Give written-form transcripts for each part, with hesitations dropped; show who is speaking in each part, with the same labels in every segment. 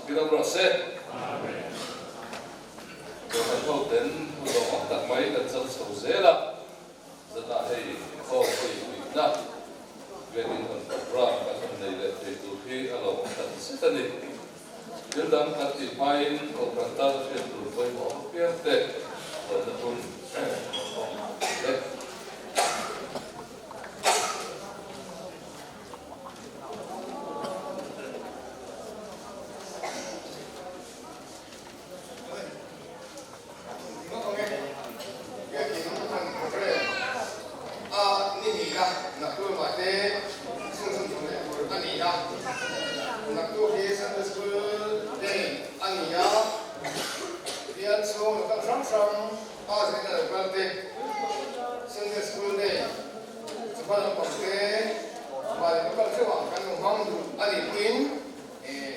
Speaker 1: Fakin awm rawh se. Kohhran ho ten hun lawmawm tak mai kan chang chho zel a, zanah hei inkhawm pawhin puihna vekin han program kan han nei leh thei tur hi a lawmawm tak zet a ni. Thil dang kan tih hmain kohhran tana hriat tur pawimawh apiang te tawhna hun a awm hle.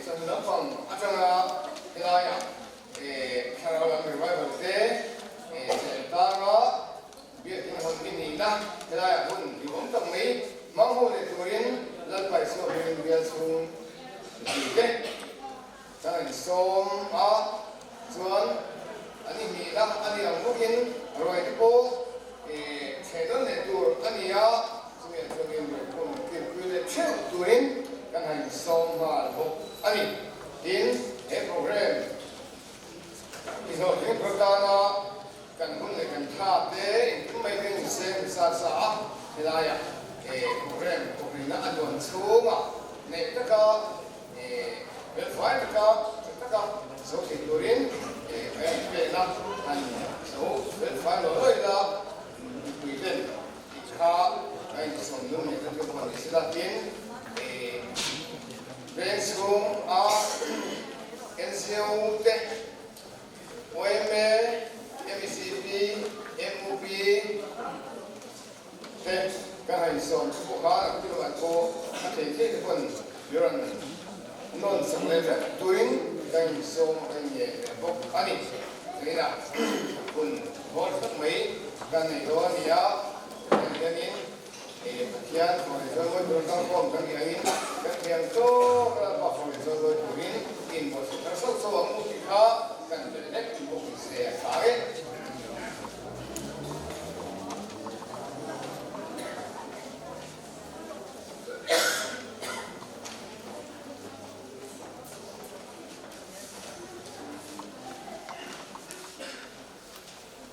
Speaker 2: Chawhnu lampang atanga helaiah thlarau lam revival te chen tanga biakin hawn i nihna helaiah hun duhawm tak mai hmang ho leh turin Lalpa Isua hmingin bial chhung mipui te kan insawm a, chuan an inhnihna a ni ang bawkin ruai te pawh chhe nawn leh tur a ni a, chumi ah chuan in ruai pawh kirpui leh theuh turin kan han insawm nghal bawk a ni. Tin, he program i hlawhtling tur tana kan hun leh kan tha te engkim mai te ni se ni sa sa a, helaiah program pawhrina a duan chhungah neih taka Felfai taka tha taka zo thei turin kan inpekna han zo felfai lo lo ila, mipui ten tih kha kan inchawm nung leh ta chu pawh ni sela tin veng chhung a NCO te, YMA, MECP, MUP te kan han insawm chu pawh khan a thil an pawh a thei thei te pawn mi rawn nawn sak leh vek turin kan insawm a kan ngen leh bawk a ni. Tunah hun hawl tak mai kan nei dawn a ni a, kan hianin Pathian fawrih zawn mawi tur kalkhawm kan nih angin kan thiam tawk a Lalpa fawrih zawn mawi turin inbuatsaih thar sauh sauh ang u tih kha kan belh hlek bawk ni se a tha e.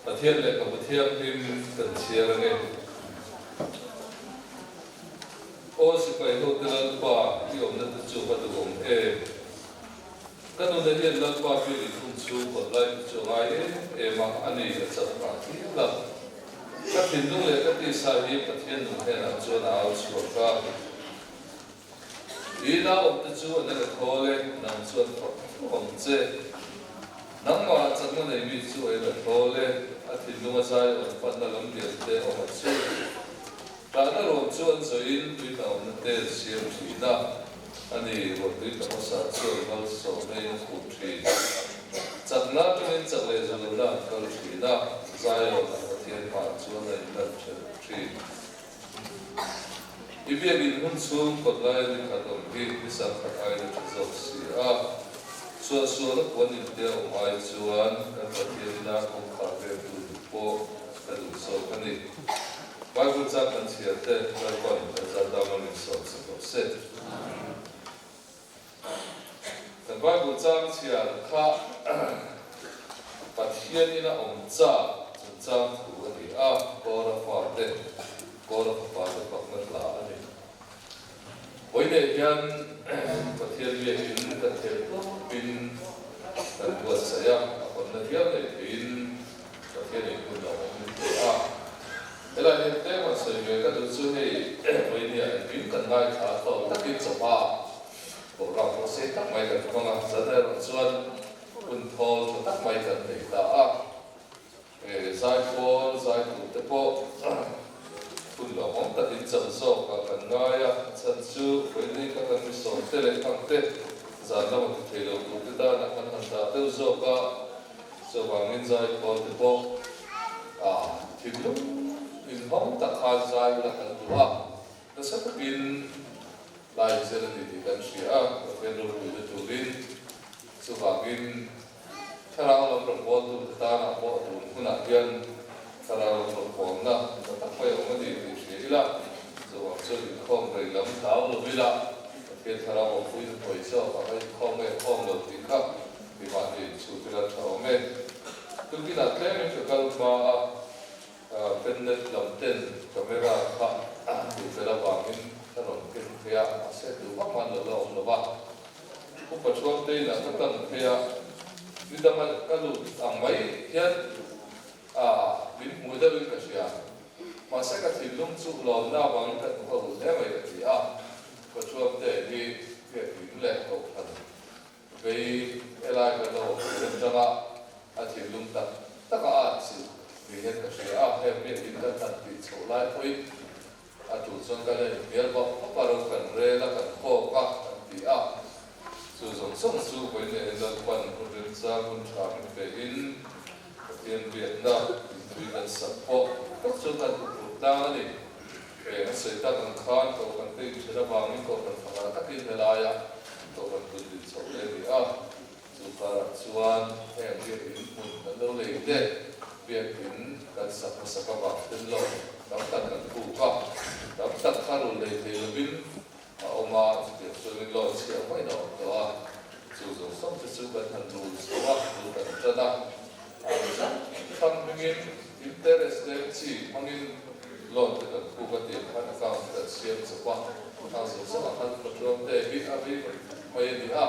Speaker 1: Pathian lehkhabu thianghlim kan chhiar ange. Aw sipai hote Lalpa, i awmna te chu va duhawm em? Ka nuna hian Lalpa biak in hun chhung kawt lai te chu a ngai em em a, a ni, a chak phah hial a. Ka thinlung leh ka tisa hi Pathian nung hnenah chuan a au chhuak a. I naupang te chu an la thawl e, nang chuan fak fak ang che. Nangmah chakna nei mi chu ei la thawl e, a thinlung a zai awm fanna lam lian te awm a chu. Tahna ruam chu an zawiin tui hna awmna te an siam thin a, a ni, ruahtui tla hmasa chuan malsawmna in a khuh thin. Chakna atangin chak leh zualna an kal thin a, zai awm an Pathian hmaah chuan a inlan thelh thin. I biakin hun chhung kawt laia ni khat awm hi ni sangkhat aiin a tha zawk si a. Suahsualna puan intia awm ai chuan kan Pathian ina kawngkhar vengtu duh pawh ka duh zawk a ni. Bible chang kan chhiar te Lalpan kan zat dam a min sawm sak rawh se. Kan Bible chang chhiar kha Pathian ina awm chak chungchang thu a ni a, Kawra fate, Kawra fapa te pakna hla a ni. Vawi leh hian Pathian biakin kan thel tawpin kan buatsaih a, a hawnna hial nei theiin Pathian in hun a awm hle a. Helai hian tlem han sawi ve ka duh chu hei vawinia engkim kan ngaithla a tawp takin chawhma program pawh sei tak mai kan hmang a, zan erawh chuan hun thawl tha tak mai kan nei ta a. Zaipawl zaitu te pawh hun lawmawm takin cham zawk ah kan ngai a, a chhan chu vawiini kha kan misawm te leh khang te zan lama ti thei lo tur te danah kan han dah deuh zawk a. Chuvangin zaipawl te pawh thinlung inhawng tak khan zai ula kan duh a, nasa takin lai zel a ni tih kan hria a, Pathian ropuina turin. avangin thlarau lam rawngbawltute tanah pawh tun hunah hian thlarau lam rawngbawlna tha tak mai a awm a ni tih hria ila, chuvang chuan inkhawm rei lam hlau lo ila, Pathian thlarau awmpuina hnuai zawkah ka inkhawm nge khawm lo tih kha keimahni inchhut ila tha awm e. Tukinah tlemin ka kal hma a. Pennet lam ten camera kha tih fel avangin ka rawn ken phei a, mahse duh vak man lo la awm lo va. Upa Chhuangte inah ka tlang phei a, ni danga ka lut ang mai hian min hmu deuhin ka hria. Mahse ka thinlung chu lawmna avangin ka hnu ka hul hle mai ka ti a, Upa Chhuangte hi biakin leh kohhran Vei helai kan lo awm ve reng tang a, a thinlung tak tak a at chilh ni hian ka hria a, heng biakin kan han tih chhoh lai pawhin a tul chuan kan la inhnial vak vak a, ro kan rel a, kan kawk a, kan ti a. Chu zawng zawng chu vawiin leh Lalpan hun remchang hun tha min pe in Pathian biakna intui kan sak pawh tak chuan kan huphurh tlang a ni. Eng a sawi tak ang khan kohhran te inthen avangin kohhran fangah takin helaia kohhran tun din chho leh a ni a. Chu karah chuan heng biakin hmun kan lo lei te, biakin kan sak hmasak avang ten lo tam tak kan puk a, tam tak kha rul lei thei lovin a awm a, chutiang chuanin loan chhiah hmain a awm tawh a. Chu zawng zawng te chu kan han rul chho a, rul kan tan a, a hrang hrang hmingin interest leng chi hmangin loan te kan puk a tih khan account te kan siam chawp a, khang zawng zawngah khan patruang te hi a vei mai mai a ni a,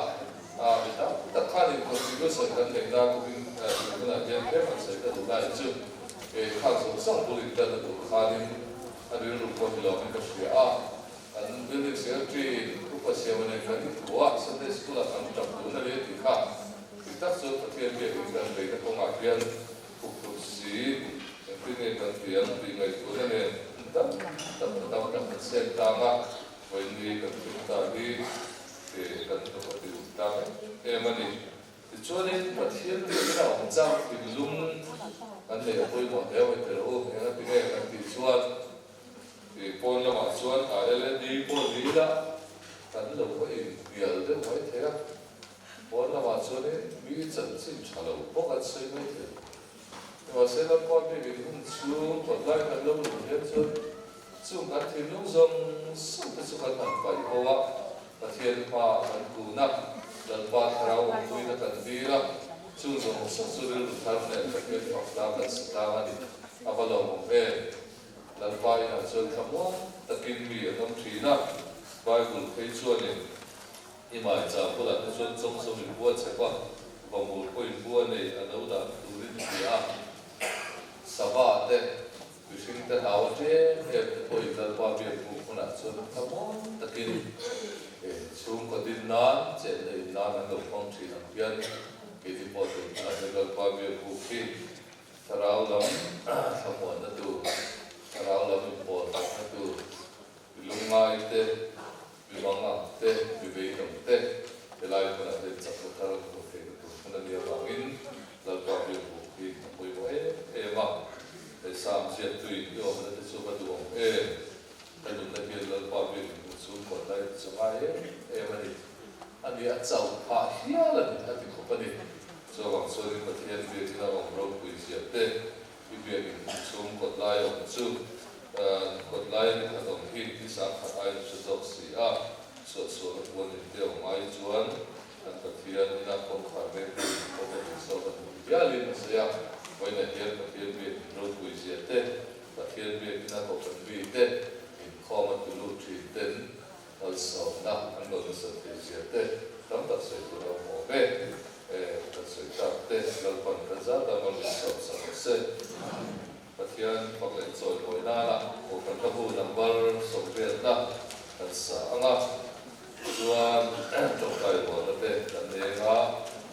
Speaker 1: a mi tam tak khanin contribution kan neih na kumin tun hunah hian tlem an sawi ta duh lai chu khang zawng zawng bul intan a duh khanin a rilru pawh hi lawmin ka hria a. Kan building secretary in upa siam a nei kan inhmu a, Sunday school ah kan tap dun a ni a tih kha. Tih tak chu Pathian biakin kan beihna kawngah hian khup khup si engtin nge kan ti ang tih ngaihtuahna nen hun tam tak ta tam tak kan seng tlang a, vawiin kan thleng ta hi kan hnuk a ti uk tlang em em a ni. Tichuanin Pathian biakin a awm chang thinlung kan neih a pawimawh hle mai tel u, engati nge kan tih chuan Tih pawn lamah chuan a LED pawh ni ila kan lo va inhnial deuh mai thei a, pawn lamah chuanin mi chanchin tha lo bawk an sawi mai thei. Nimahse Lalpa biakin hun chhung kawt lai kan lo luh hian chuan chung kan thinlung zawng zawng te chu kan han paih ho a, Pathian hmaah kan kun a, Lalpa thlarau awmpuina kan dil a, chung zawng zawng chu rilru thar nen Pathian fak tlang kan sa tlang a ni. A va lawmawm em! Lalpa inah chuan thlamuang takin mi an awm thin a, Bible phei chuanin i maicham bulah te chuan chawngchawm in bua chep a, vamur pawh in bua nei a lo dah turin i ti a, sava te, mihring te hlau a ṭem em te pawhin Lalpa biak hmuh hmunah chuan thlamuang takin chhungkaw din nan, chenna in nan an lo hmang thin ang hian keini pawh tun hunah hian Lalpa biak buk hi Thlarau lam thlamuanna tur, thlarau lam inpawl tawhna tur, mi lungngai te, mi mangang te, mi beidawng te helai hmunah hian chakna thar an hmuh theihna tur hmun a nih avangin Lalpa biakbuk hi a pawimawh em em a. Hei Sam ziaktuin i awmna te chu va duhawm em? Ka nunna hian Lalpa biakbuk chu kawt lai chu ngai em em a ni. A ni a chauh phah hial a ni a ti khawp a ni. Chuvang chuanin Pathian biakin a awm ropui ziah te, i biakin hmun chhung kawt lai awm chu kawt lai ni khat awm hi ni sang khat aiin a hre zawk si a, suahsual a puan in te awm ai chuan kan Pathian ina kawngkhar vengtu in pawh ka duh zawk a ni ti hialin a sawi a. Vawiinah hian Pathian biakin ropui ziah te, Pathian biakin a kohhran mi te inkhawm a tulu thin ten Malsawmna an lo nasat thei zia te tam tak sawi tur a awm awm e. E, kan sawi tak te Lalpan kan zat a mal min sawm sak rawh se. Pathian fak leh chawi mawi nana Kohhran ka bu number 80na kan sa ang a, chuan tawngtai rualna te kan nei ang a,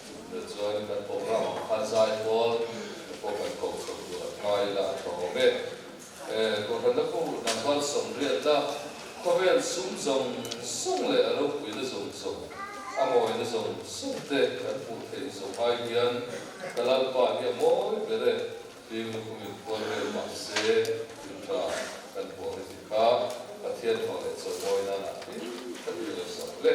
Speaker 1: chutah chuan kan program ang khan zai pawl te pawh kan ko chho tur a ngai ila a tha awm e. Kohhran a bu number 80na khawvel sum zawng zawng leh a ropuina zawng zawng, a mawina zawng zawng te kan hmuh theih zawng ai hian ka Lalpa hi a mawi ber e, hlim lukhum in phuar vel mah se thil tha kan hmuh ang tih kha Pathian fak leh chawimawi nana hlim takin lo sak le.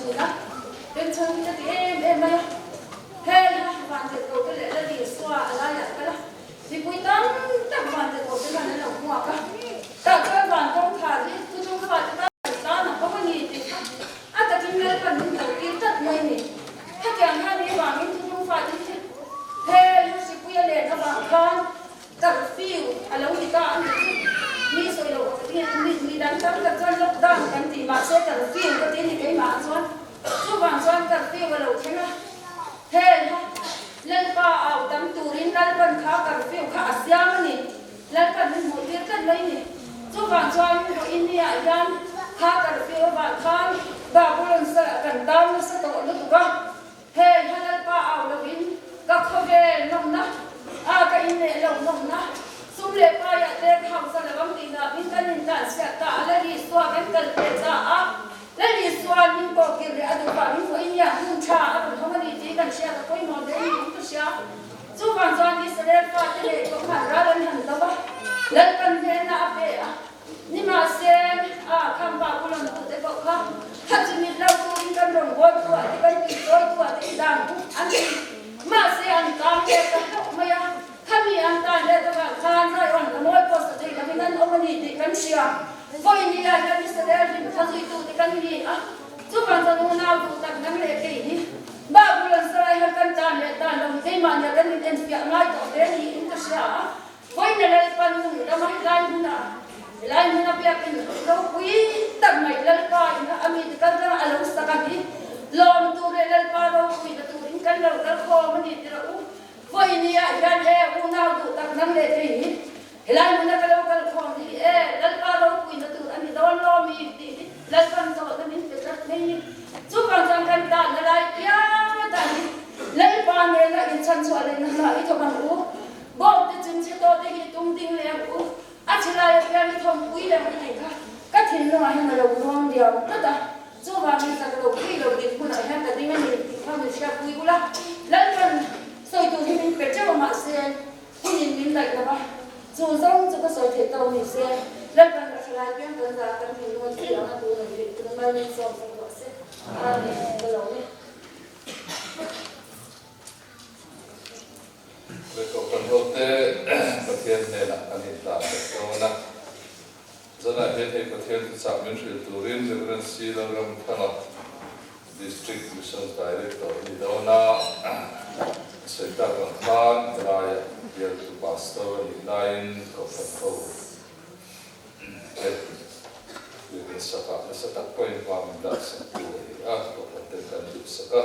Speaker 3: thin a, penchhan hi ka ti em em mai a. Hei ha Vantirhkoh te leh Lal Isua a laiah kal a, mipui tam tak Vantirhkoh te hian an lo hmuak a. Tah chuan van kawngkhar hi thutlung fate tan kan tan a hawng a ni tih kha a takin Lalpan min lo tir tlat mai a ni. Hetiang hian ni vangin thutlung fate hi hei ha hripui a len avang khan Curfew a lo ni ta a nih chu. Mi sawi loh ka ti a, mi dang tam tak chuan lockdown kan ti mahse curfew ka ti a ni keimah ah chuan. Chuvang chuan curfew a lo thleng a, hei ha Lalpa au tam turin Lalpan kha curfew kha a siam a ni. Lalpan min hmuh tir tlat mai a ni. Chuvang chuan Vawinia hian kha curfew avang khan Babulon salah kan tan nasa tawh lutuk a. Hei ha Lalpa au loin ka khawvel nawmna a ka inneih loh nawmna sum leh paiah te ka hausa lo ang tih hlauhin kan intlanchhiat ta a, Lal Isua kan kal ve ta a, Lal Isua min kawhkir leh a duh vangin vawiin hian hun tha a rawn hawng a ni tih kan hriat a pawimawh hle niin ka hria. Chuvang chuan Israel fate leh Kawnghan ral an han do a, Lalpan hnenah a pe a. Nimahse, a khampa kulon tute pawh kha kha chi mit lo turin kan rawn bawl tu ah te kan tui chawi tu ah te i dan u an ti. Mahse, an tan let ta hlauh mai a, khami an tan let avang khan Zion la mawi pawh sa thei lovin an awm a ni tih kan hria. Vawiin ila hian Israel hlim thla zuitute kan ni a, chuvang chuan unau duh tak nang leh kei hi Babulon sarai har kan tan leh tan lo hi keimahnia kan inenfiah ngai tawh hle niin ka hria a. Vawiina Lalpa nung lama helai hmuna helai hmuna biakin ropui tak mai Lalpa in a mite kal tlang a lo sak a hi lawm tur leh Lalpa ropui na turin kan lo kal khawm a ni ti rawh u. Vawinia hian e unau duh tak nang leh thei hi helai hmuna ka lo kal khawm hi e Lalpa ropui na tur a ni dawn lawmi tih hi Lalpan zawhna min pe tlat mai ni. Chuvang chuan kan tahna lai piang atan hi Lalpa nena inchhanchhuah leh na hna i thawk ang u. Bawk te chung chhe tawh te hi tum ding leh ang u. A chhe lai apiang i thawmpui leh ang i tih kha ka thinlungah hian a lo ruang diau tlat a. Chuvangin chak lo pui lo din hunah hian ka ding a ni tih kha min hriatpui ula. Lalpan sawi tur hi min pe teuh a mahse hunin min daih lo va. Chu zawng chu ka sawi theih tawh ni se Lalpan ka thalai piang kan zah kan thinlung a thil ang a tun a ni tun mal min sawm sak rawh se. Amen. Ka lo ni.
Speaker 1: Lehkawh kan hote Pathian hnenah kan inhlan leh dawn a. Zanah hian hei Pathian thuchah min hrilh turin Rev. C. Lalramthanga, District Missions Director a ni dawn a. A sawi tak ang khan helaiah bialtu Pastor a nih laiin Kohhran ho te biakin sakah nasa tak pawhin hma min laksak tu a ni a, Kohhran ten kan duhsak a.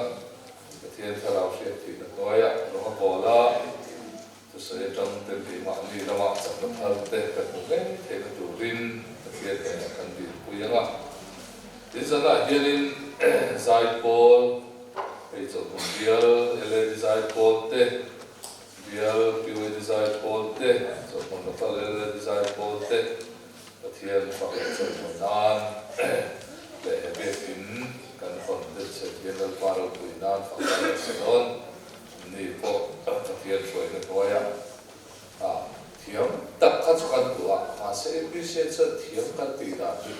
Speaker 1: Pathian thlarau hriat theihna hnuaiah rawng a bawl a, thusawi atang ten keimahni lama chakna thar te kan hmu ngei theihna turin Pathian hnenah kan dilpui ang a. Tin zanah hianin Zaipawl, hei chawlhhmun bial LAD Zaipawl te, bial PYD Zaipawl te, chawlhhmun local LAD Zaipawl te Pathian fak leh chawlhhmun nan leh he biakin kan hawn deuh chhet hian Lalpa ropui nan fak lai a sa dawn. Ni pawh Pathian hruaina hnuaiah a thiam tak kha chu kan duh a, mahse APC chuan thiam kan tih dan hi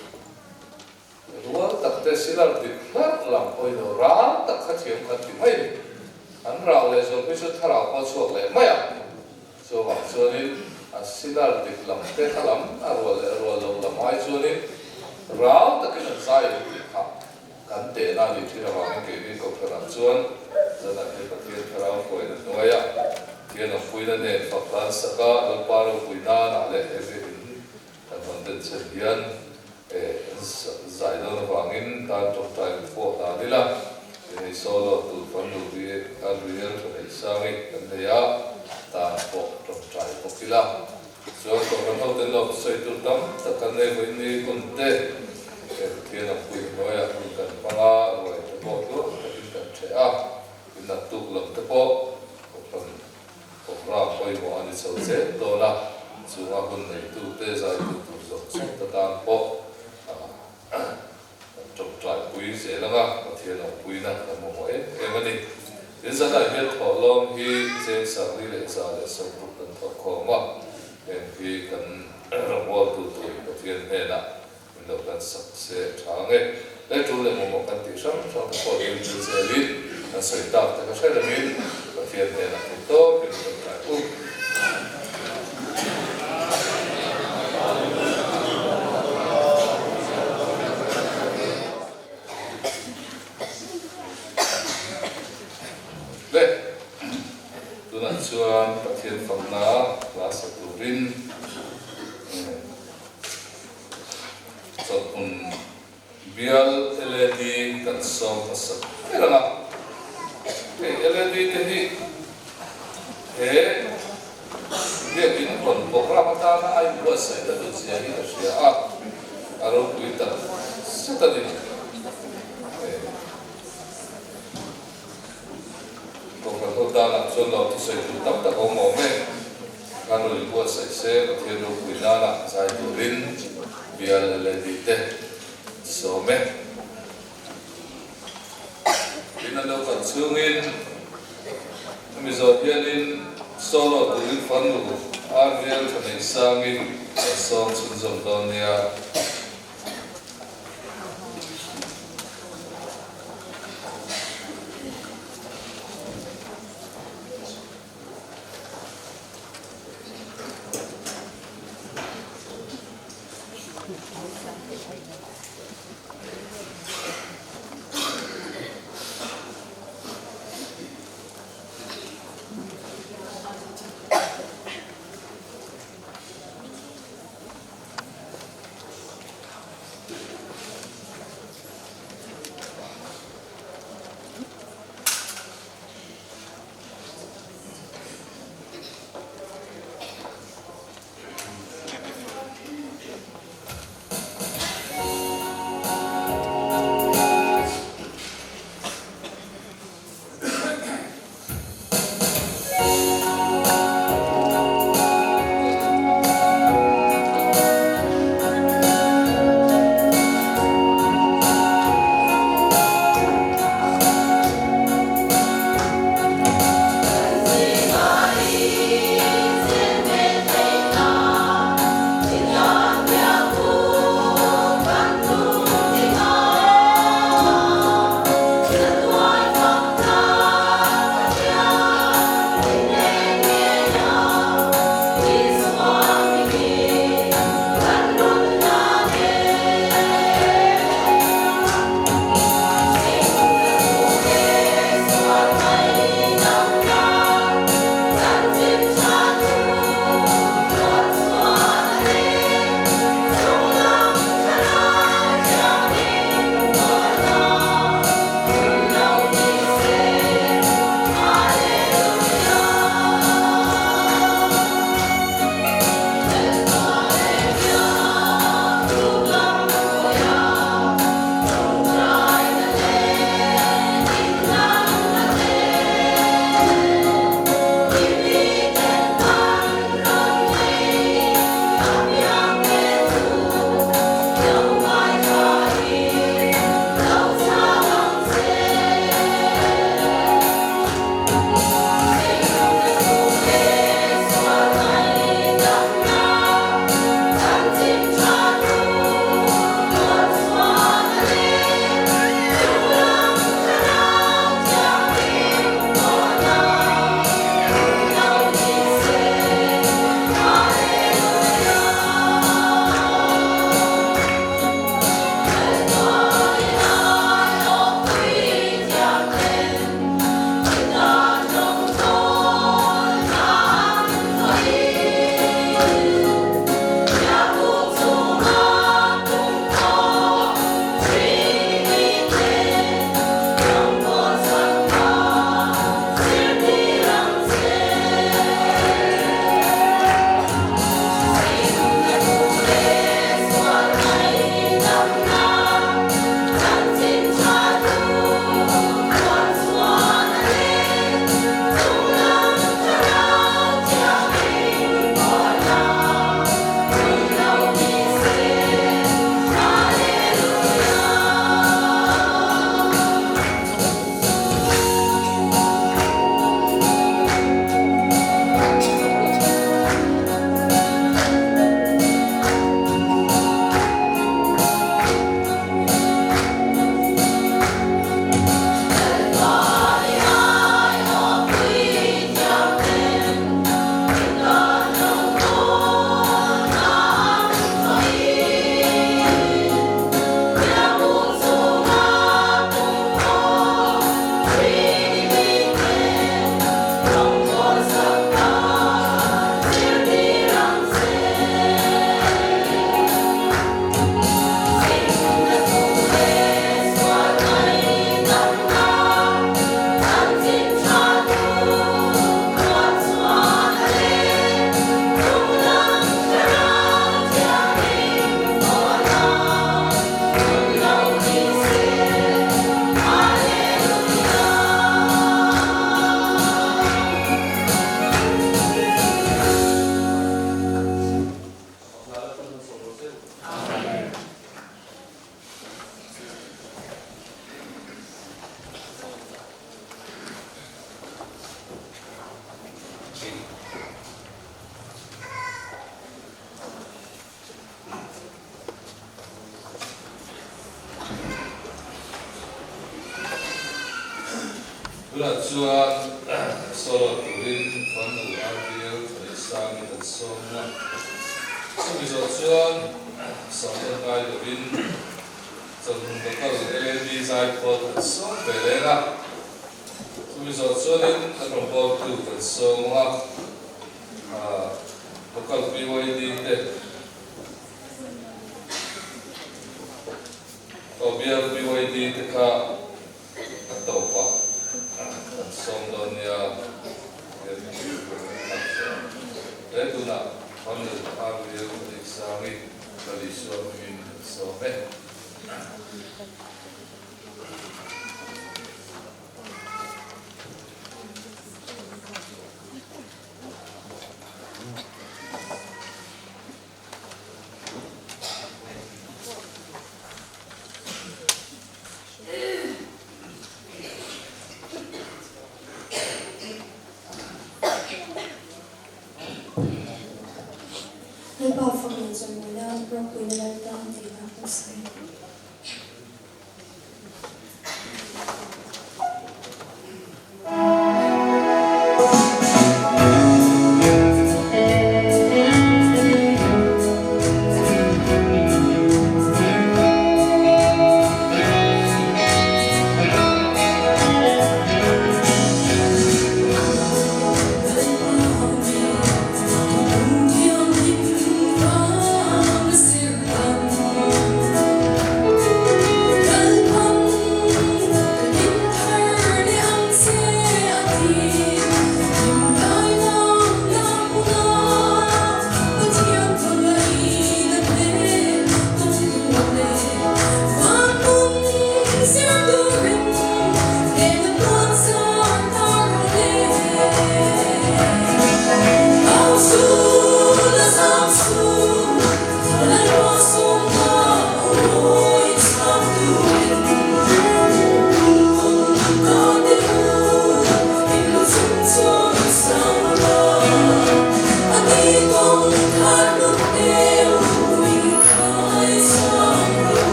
Speaker 1: rual tak te silar dik hlarh lam pawhin lo ral tak kha thiam kan ti mai a ni. An rau leh zawng hi chu thlarau pawh a chhuak leh mai a. Chuvang chuanin a sinar dik lam te kha lam a rual leh rual lo lam ai chuanin rau takin an zai ang tih kha kan tehna a nih thin avangin keini Kohhranah chuan zanah hian Pathian Thlarau hruaina hnuaiah Pathian awmpuina nen fak hlan saka Lalpa ropui nanah leh he biakin kan rawn den chen hian an zai dawn avangin tan tawngtai pawh hlan ila. Hei solo tur fannu hi a real ka neih sang i kan nei a, tan pawh tawngtai bawk ila. Chuan Kohhran ho ten lawm sawi tur tam tak kan nei vawiin ni hun te he Pathian ang pui hnuaiah hun kan hmang a, ruai te pawh tluang takin kan ṭheh a, innat tuk lam te pawh Kohhran Programme pawimawh a ni chho zel dawn a, chunga hun neitute zaitu tur zawng zawng te tan pawh kan tawngtaipui zel ang a, Pathian awmpuina kan mamawh em em a ni. Tin zanah hian thawhlawm hi cheng sarli leh 160 kan thawk khawm a, heng hi kan rawngbawltu tur Pathian hnenah min lo hlan sak se tha ang e. He tul leh mamawh kan tih hrang hrang te pawh dil chu zelin kan sawi tak te kha hre rengin Pathian hnenah theih tawpin kan kai u. Le, tunah chuan Pathian fakna hla sa turin chawlhhmun Bial LAD kan sawm hmasa ber ang a. Hei LAD te hi he biakin hawn programme atana a inbuatsaih na duh zia hi ka hria a, a ropui tak zet a ni. Kohhran ho tanah chuan lo thusawi tur tam tak a awm awm e. Kan rawn inbuatsaih se Pathian ropui nana zai turin bial leh lady te sawm e. Tin an lo kal chhungin hemi zawh hianin solo turin farnu RVL tha nei sangin kan sawm chhunzawm dawn nia. Tunah chuan solo turin Fanu RVL Thaneihsangi kan sawm a, chumi zawh chuan sawmna ngai lovin Chawlhmun Local LAD Zaipawl kan sawm ve reng a, chumi zawh chuanin a rawngbawltu kan sawm a, Local PYD te, Bial PYD te kha a tawp a, kan sawm dawn nia he tunah Fanu Ariel Thaniksangi Kalisua hmingin kan sawm e.
Speaker 4: Lalpa fak leh chawimawina ropuina Laltan tih hla pawh sawi.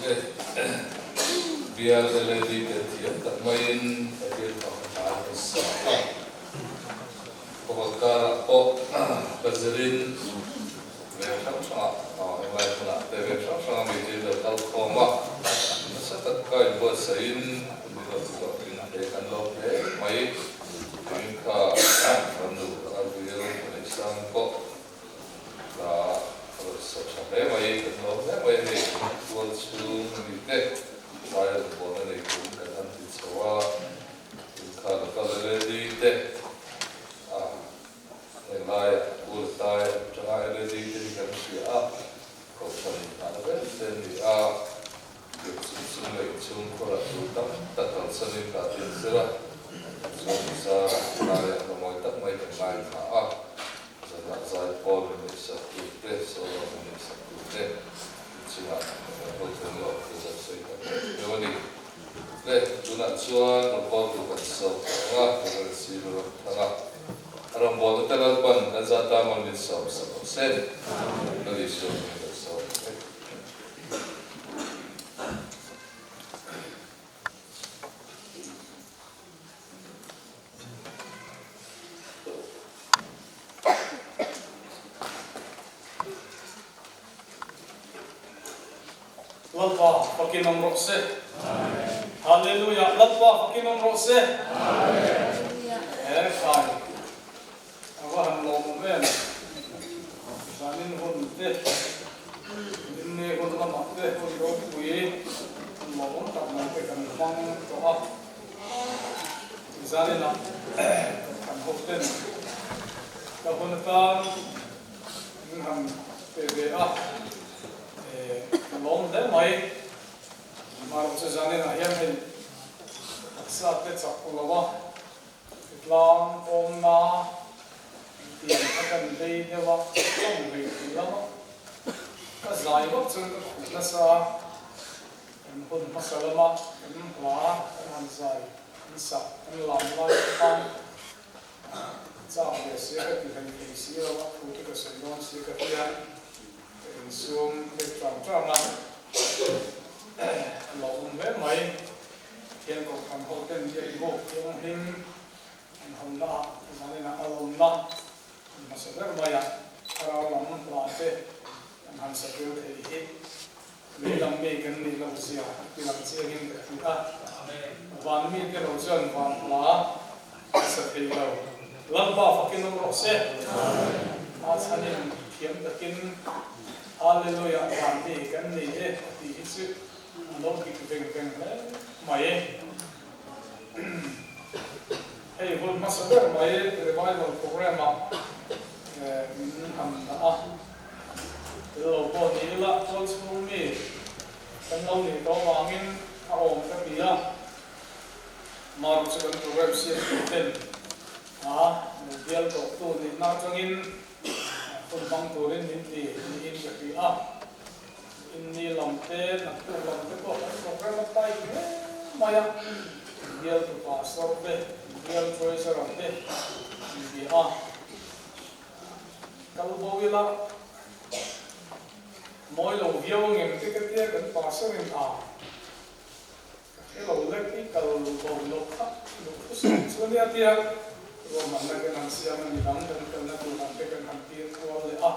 Speaker 1: Le bial LED te thiam tak maiin Pathian fak a hnai nasa a. Kawng karah pawh ka zirin veng hrang hrangah englai hmunah te veng hrang hranga mite lo kal khawm a, nasa tak ka inbuatsaihin min lo chhuah thin hle kan lo hle mai. Tuin kha fanu a vil neihsang pawh ka rawn sa tha hle mai, kan lawm hle mai hei tual chhung mite vai rawngbawlna nei tum kan han ti chho a, tuin kha local LED te a Heng laiah Pu Latai atanga LED te hi kan hria a, Kohhran inhahna ber te an ni a, Biak chung chung leh inchhung khawrah tur tam tak kalsanin ka tin zir a, chuan zara laiah hla mawi tak mai kan ngaithla a, zanah zai pawl min neihsak tur te, solo min neihsak tur te inchungah kan ho thung lo te zan sawi tak tak deuh a ni. Le, tunah chuan rawngbawltu kan sawm tawh ang a, Reverend Silu Ramthanga. A rawngbawlna te Lalpan kan zah ta maw min sawm sak awm se. Lal Isua hming kan sawm vek.
Speaker 5: Lalpa fakin awm rawh se. Hallelujah Lalpa fakin awm rawh se. He khai a va han lawmawm em. Zanin hun te Ninne hun lamah te hun ropui hun lawmawm tak mai te kan hmang tawh a. Zaninah kan hoten ka hun atan min han pe ve a. Ka lawm hle mai. Amaherawh chu zaninah hian hei taksa te chak lo a, tlang awmna tih a kan bei deuh a, tawng ve tih lama ka zai vak chuan ka khuh nasa a, kan hun hmasa lama kan hla kan han zai, kan sak, kan lam lai te khan Chak ve sia ka ti hlei thei si lo a, thu te ka sawi dawn sia ka tia, ka insum lek tang tang a, a lo awm hle mai. Pathian Kohhran ho ten biak buk thianghlim an hawnna ah zanin ah a lawmna an hmasa ber mai a, thlarau lam hla te an han sa tel thei hi lei lam mi kan nih loh zia a ti lang chiangin ka ti a. Van mi te lo chuan van hla an sa thei lo. Lalpa fakin awm rawh se. A chhanin thiam takin Hallelujah van mi kan ni e a tih hi chu a lo dik veng veng hle mai. Hei hun hmasa ber mai revival programme ah min han dah a. Tel lo pawh ni ila tual chhung mi kan lo nih tawh vangin a awm ka ti a, Mark chu kan program siam tur ten a lo bial tawh tu nihna atangin hun hmang turin min ti niin ka hria a, inni lam te naktuk lam te pawh kan program a tai hle mai a, bial tu pastor te bial treasurer te an bia a. Kal bo ila mawi lo viau angem te ka tia kan pastor in a ka hre lo lek i kal bo lo kha duh thusawi chu ania tia ruahmanna kan han siam a midang kan kalna tur ang te kan han tir kual leh a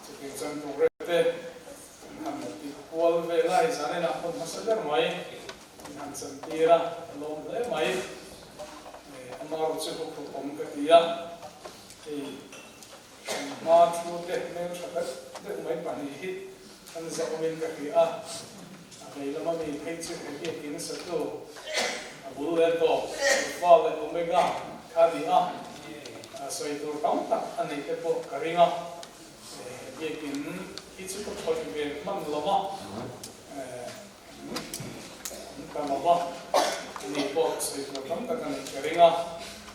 Speaker 5: chutiang chuan program te kan han ti kual vel a hei zan enah hawn hmasa ber mai kan han chan tir a ka lawm hle mai amarawh chu huphurh awm ka ti a. Hei kan hma thu te hmel tha deuh deuh mai pahnih hi an zahawmin ka hria a, a vei lama mi phei chu he biakin satu a bul leh tawp Alpha leh Omega kha a ni a, sawi tur tam tak a neih te pawh ka ring a, biakin hi chu ka khawih ve hman lo va, an ta lo va, ani pawh sawi tur tam tak a neih ka ring a,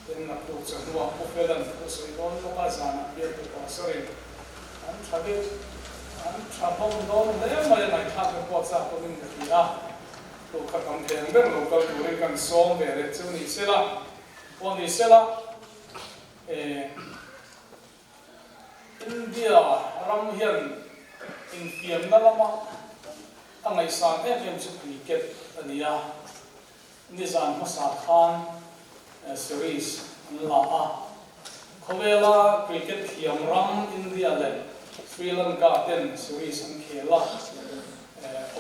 Speaker 5: tin naktuk chawhnuah Pu Felan thu sawi dawn bawk a, zanah bialtu pasarin an tha deuh, an tha hlawm dawn hle mai a, ngaihthlak te pawh chak awmin ka hria a. Thu kha tam thei ang ber lo kal turin kan sawm ve leh chu ni sela, pawh ni sela, eh, India ram hian infiamna lama a ngaihsan em em chu cricket a ni a, nizan hmasa khan series an la a, khawvela cricket thiam ram India leh Sri Lanka ten series an khel a.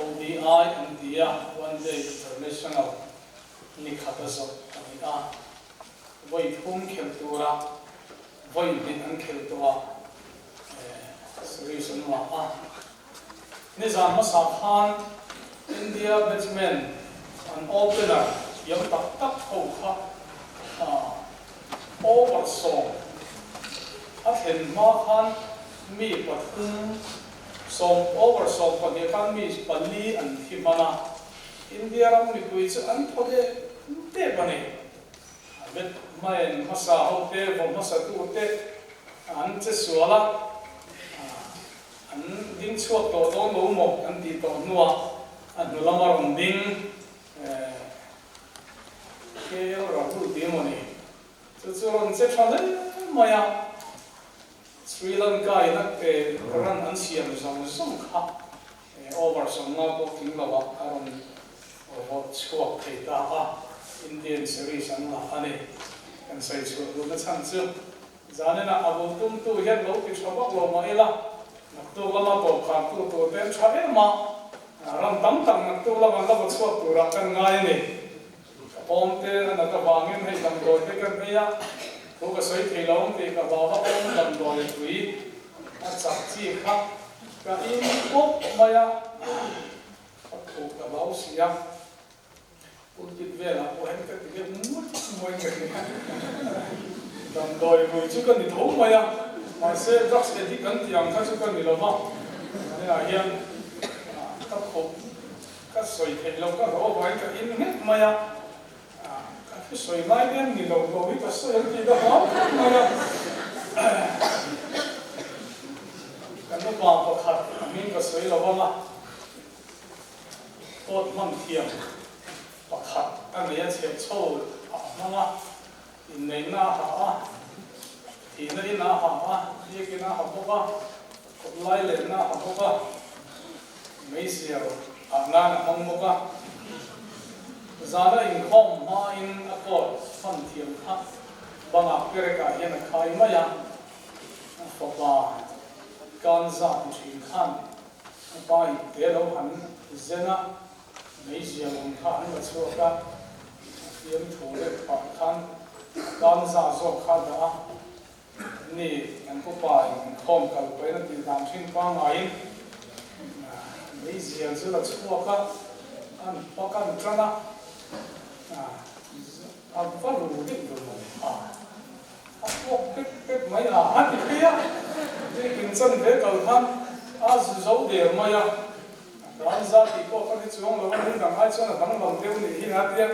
Speaker 5: ODI an ti a, One Day International ni khat a zawh a ni a. Vawi thum khelh tura vawi hnih an khelh tawh a, series an la a. Nizan hmasa khan India batsman an opener thiam tak tak ho kha over 10 a thlen hma khan mi pathum 10 over 12 khan mi pali an thi hman a, India ram mipui chu an thaw dep dep a ni. Bet hmaen hmasa ho te, vaw hmasa tu te an che sual a, an ding chhuak tawh dawn lo maw kan tih tawh hnuah a hnu lama rawn ding KL Rahul tih emaw ni chu chu rawn che tha hle mai a. Sri Lanka in a ke run an siam zawng zawng kha over 50 pawh tling lo ah a rawn vawrh chhuak thei ta a, Indian series an la a ni. Kan sawi chhuah duhna chhan chu zaninah a bul tumtu hian lo ti tha vak lo mah ila, naktuk lama tawpkhar tu tur te an tha em a, ram tam tak naktuk lama an la vaw chhuak turah kan ngai a ni. Ka awm te a nat avangin hei damdawi te kan ei a, thu ka sawi thei lo ang tih ka hlau a, awm damdawi tui a chak chi kha ka in pawp mai a, ka khuh ka hlau si a, pulpit velah pawh hian ka ti deuh muai muai ka ti a, damdawi rui chu ka ni tho mai a, mahse drugs addict an tih ang kha chu ka ni lo va, tunah hian ka khuh. Ka sawi theih loh ka hlawh avangin ka in nghet mai a, ka thusawi lai hian ni lo lo hi ka sawi ang tih ka hlau khawp mai a. Ka nupa pakhat hming ka sawi lo ang a, coat hman thiam pakhat a nei a, chheh chho a hmang a, inneihna a ha a, thihna in a ha a, biakin a ha bawk a, Kawtlai lenna a ha bawk a, meizial ah nan a hmang bawk a. Zana inkhawm hmain a coat hman thiam kha bangah perekah hian a khai mai a, a fapa kan zah ti thin khan a pa ipte lo han zen a, meizial awm kha an la chhuak a, a fiamthu leh pah khan a kan zah zawk kha a dah a. Ni, kan pupa in inkhawm kal pahin a tih dan thin pangaiin meizial chu la chhuak a, an pak an tan a, a va lu deuh deuh mai a, a puak pek pek mai a, a ti phei a, biakin chan ve kal khan a zu zo der mai a, a dan za tih pawh ka hre chuang lo a, ni dang ai chuan a danglam deuh nih hi a tia.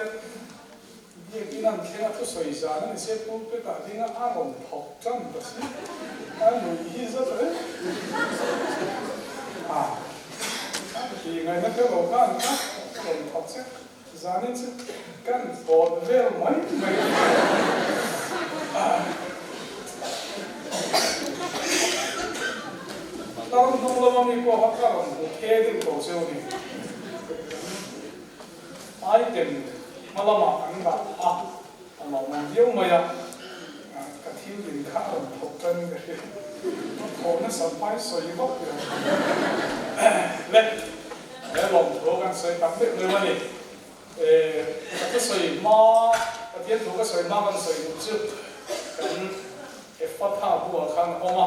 Speaker 5: Biakin an thleng a thusawi zan a ni se pulpit ah ding a a rawn thawk tan ta si a nuih hi zat reng a a ti ngaihna kher lo khan a rawn thawk che zanin chu kan tawt vel mai mai Tlar hnung lama mi pawh kha ka rawn hmu phe deuh tawh cheu a ni. Item hma lamah an dah a, a lawmawm viau mai a, ka thil in kha a rawn thawk tan ka hria, a thawh nasa hmai sawi vak lo le, he lawmthu kan sawi tak deuh deuh a ni. Ka thusawi hma, Pathian thu ka sawi hma kan sawi duh chu kan Ephatha buah khan a awm a,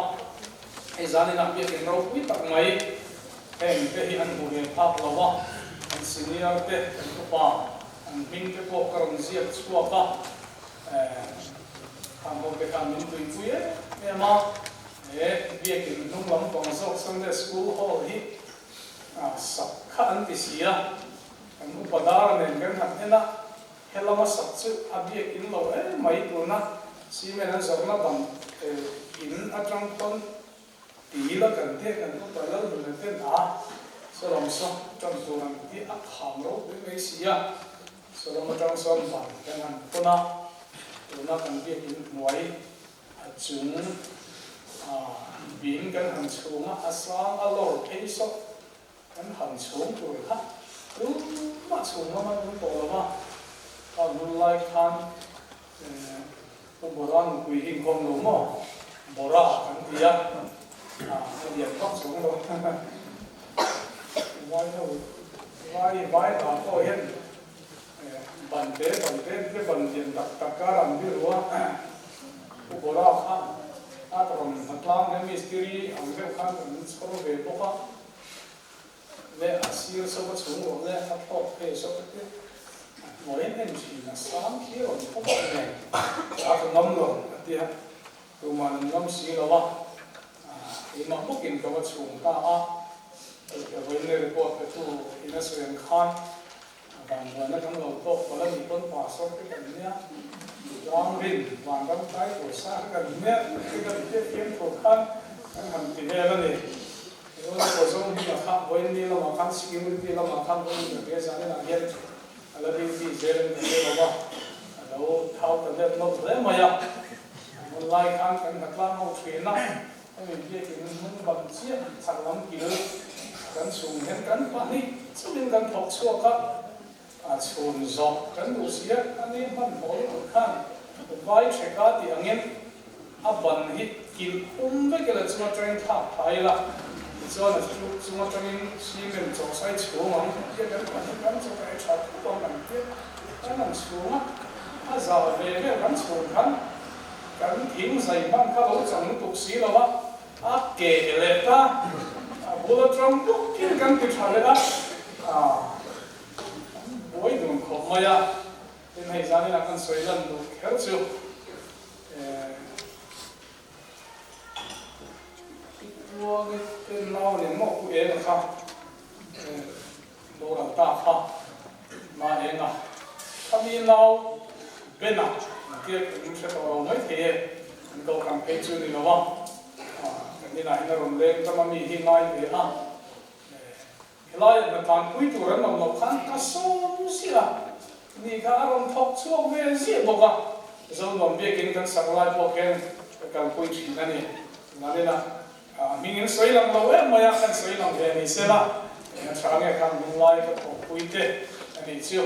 Speaker 5: hei zaninah biakin ropui tak mai Heng te hi an hmu ve phak lo a, an senior te, kan upa, an hming te pawh ka rawn ziak chhuak a. Khang ho te khan min tuipui em em a, he biakin hnung lampang zawk Sunday School Hall hi sak kha an ti si a, kan upa dar nen kan han en a, he lama sak chu a biakin lo em mai tuna cement an zawrhna ban in atang pawn Ti la kan te kan upa Lalnuna ten a Salam saw tan tur ang tih a kham ropui mai si a, Salam atang sawn ban kan han phun a, tuna kan biakin hnuai a chung a bin kan han chhung a, a sang a lawr phei saw kan han chhung tur kha tumah chhung lam an awm tawh lo va, kha hun lai khan Pu Bora nupui hi inkhawm lo maw? Bora kan ti a, a lian vak chuang lo. Vai ho, vai vai hna pawh hian ban te ban te te ban lian tak tak kar an biru a, Pu Bora kha a rawn hnatlang hian mistiri ang deuh khan kan chhawr ve bawk a. Leh a sir sawk a chhung rawh le a thlawk phei sawk a ti a hnuai em em thin a sang khi rawn thaw bawk nen a ka ngam lo a ti a tumah an ngam si lo a keimah bawkin ka va chhung ta a ka vawiin report pe tu in a sawi ang khan a vanduaina kan lo tawk palh a nih pawn pastor te kan nia tlang rin vanram kai tur sa kha kan nia te kan hriat fiam thu khan kan han ti vel a ni. Tuna pawh zawng hi a kha vawiin lamah khan security lamah khan vawiin ka hria zan inah hian a la duty zel in ka hre lo va, a lo thau ta deuh nawlh hle mai a. Hmun lai khan kan hnatlang ho thin a, hemi biakin hmun ban chiah chak lam kil kan chhung hian kan pahnih chauhin kan thawk chhuak a, a chhun zawh kan duh si a, a ni hmanhmawh lutuk khan vai theka tih angin A ban hi kilh pum vek ila chung atangin thlak thla ila, tichuan a chu chung atangin cement chawhsai chhung ang tia kan pan hi kan chaw kai tha khawp ang kan tia kan han chhung a, a za ve vel kan chhung khan kan thing zai hman kha lo chang lutuk si lo a, a keh leh ta, a bul atang bawkin kan ti tha leh a, kan buai dun khawp mai a, tin hei zaninah kan sawi lan duh kher chu. Tluangi te nau nen maw pu eng a kha boral ta kha ma eng a khami nau Ben a an tia kan hre tawh lo mai thei e an kohhran phei chu ni lo a kan inah hian a rawn leng tam a mi hi ngai ve a Helaiah hnatlanpui tur an awm loh khan ka sawm ziah a, ni kha a rawn thawk chhuak ve ziah bawk a, Zonuam biakin kan sak lai pawh khian ka kalpui thin a ni. Tunah a hmingin sawi lang lo em mai a, kan sawi lang ve ni se la, eng a tha nge khan hming lai ka thawkpui te a nih chu.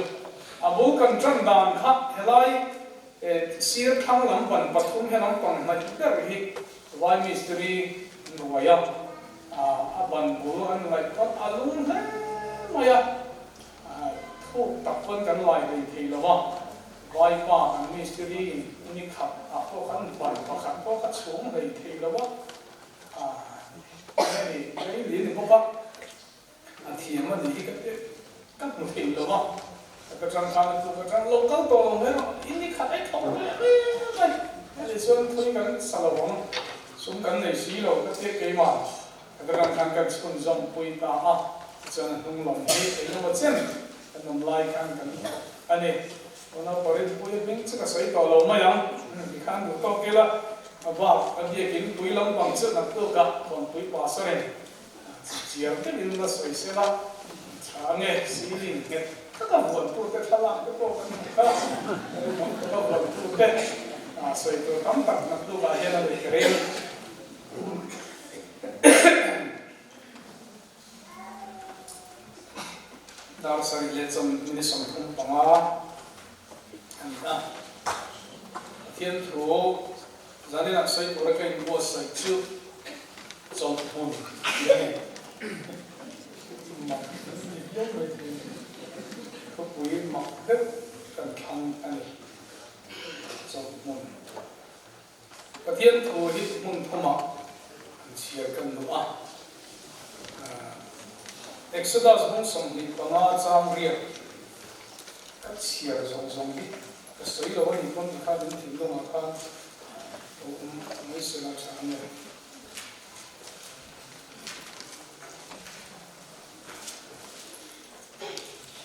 Speaker 5: A bul kan tan dan kha helai sir thlang lam ban pathum he lampang hnaih ber hi Vai mistiri nuai a. A ban bul an ngaih pawn a lung hle mai a, thuk tak pawn kan lai hlei thei lo a, vaipa kan mistiri in ni khat ah pawh khan ban pakhat pawh ka chhung hlei thei lo a, hemi rei li ni bawk a, a thiam a nih hi ka ka hmu thei lo a, ka tangkhan a tuk atang lo kal tawh lo mai rawh, in ni khat ei thawk ve ve mai, heti chuan thui kan sa lo ang, sum kan nei si lo ka tia keimah ka tangkhan kan chhun zawm pui ta a, tichuan a hnung lam hi engemaw chen kan awm lai khan kan a ni, tuna Parinpui hming chu ka sawi tawh lo mai ang, tikhan duh tawk ila a bak a biakin pui lampang chu naktuk ah Kawnpui pastor in Chiang deuhin la sawi se la, tha nge ceiling nghet taka vuantute thlalak te pawh kan hmu kha, rinawm taka vuantute sawi tur tam tak naktukah hian a nei ka ring. Dar sarih leh chawm minute 35 a ni a, Pathian thu Zaninah sawi tura ka inbuatsaih chu chawlhhmun tih a ni. Mak ni viau mai thei a ni. Khawpui mak deuh kan thlang a ni. Chawlhhmun. Pathian thu hi hmun thumah an chhiar kan duh a. Exodus bung 25 chang riak ka chhiar zawng zawng hi ka sawi lo a nih pawn tikhan in thinlungah khan. Lo awm mai sela tha a ni.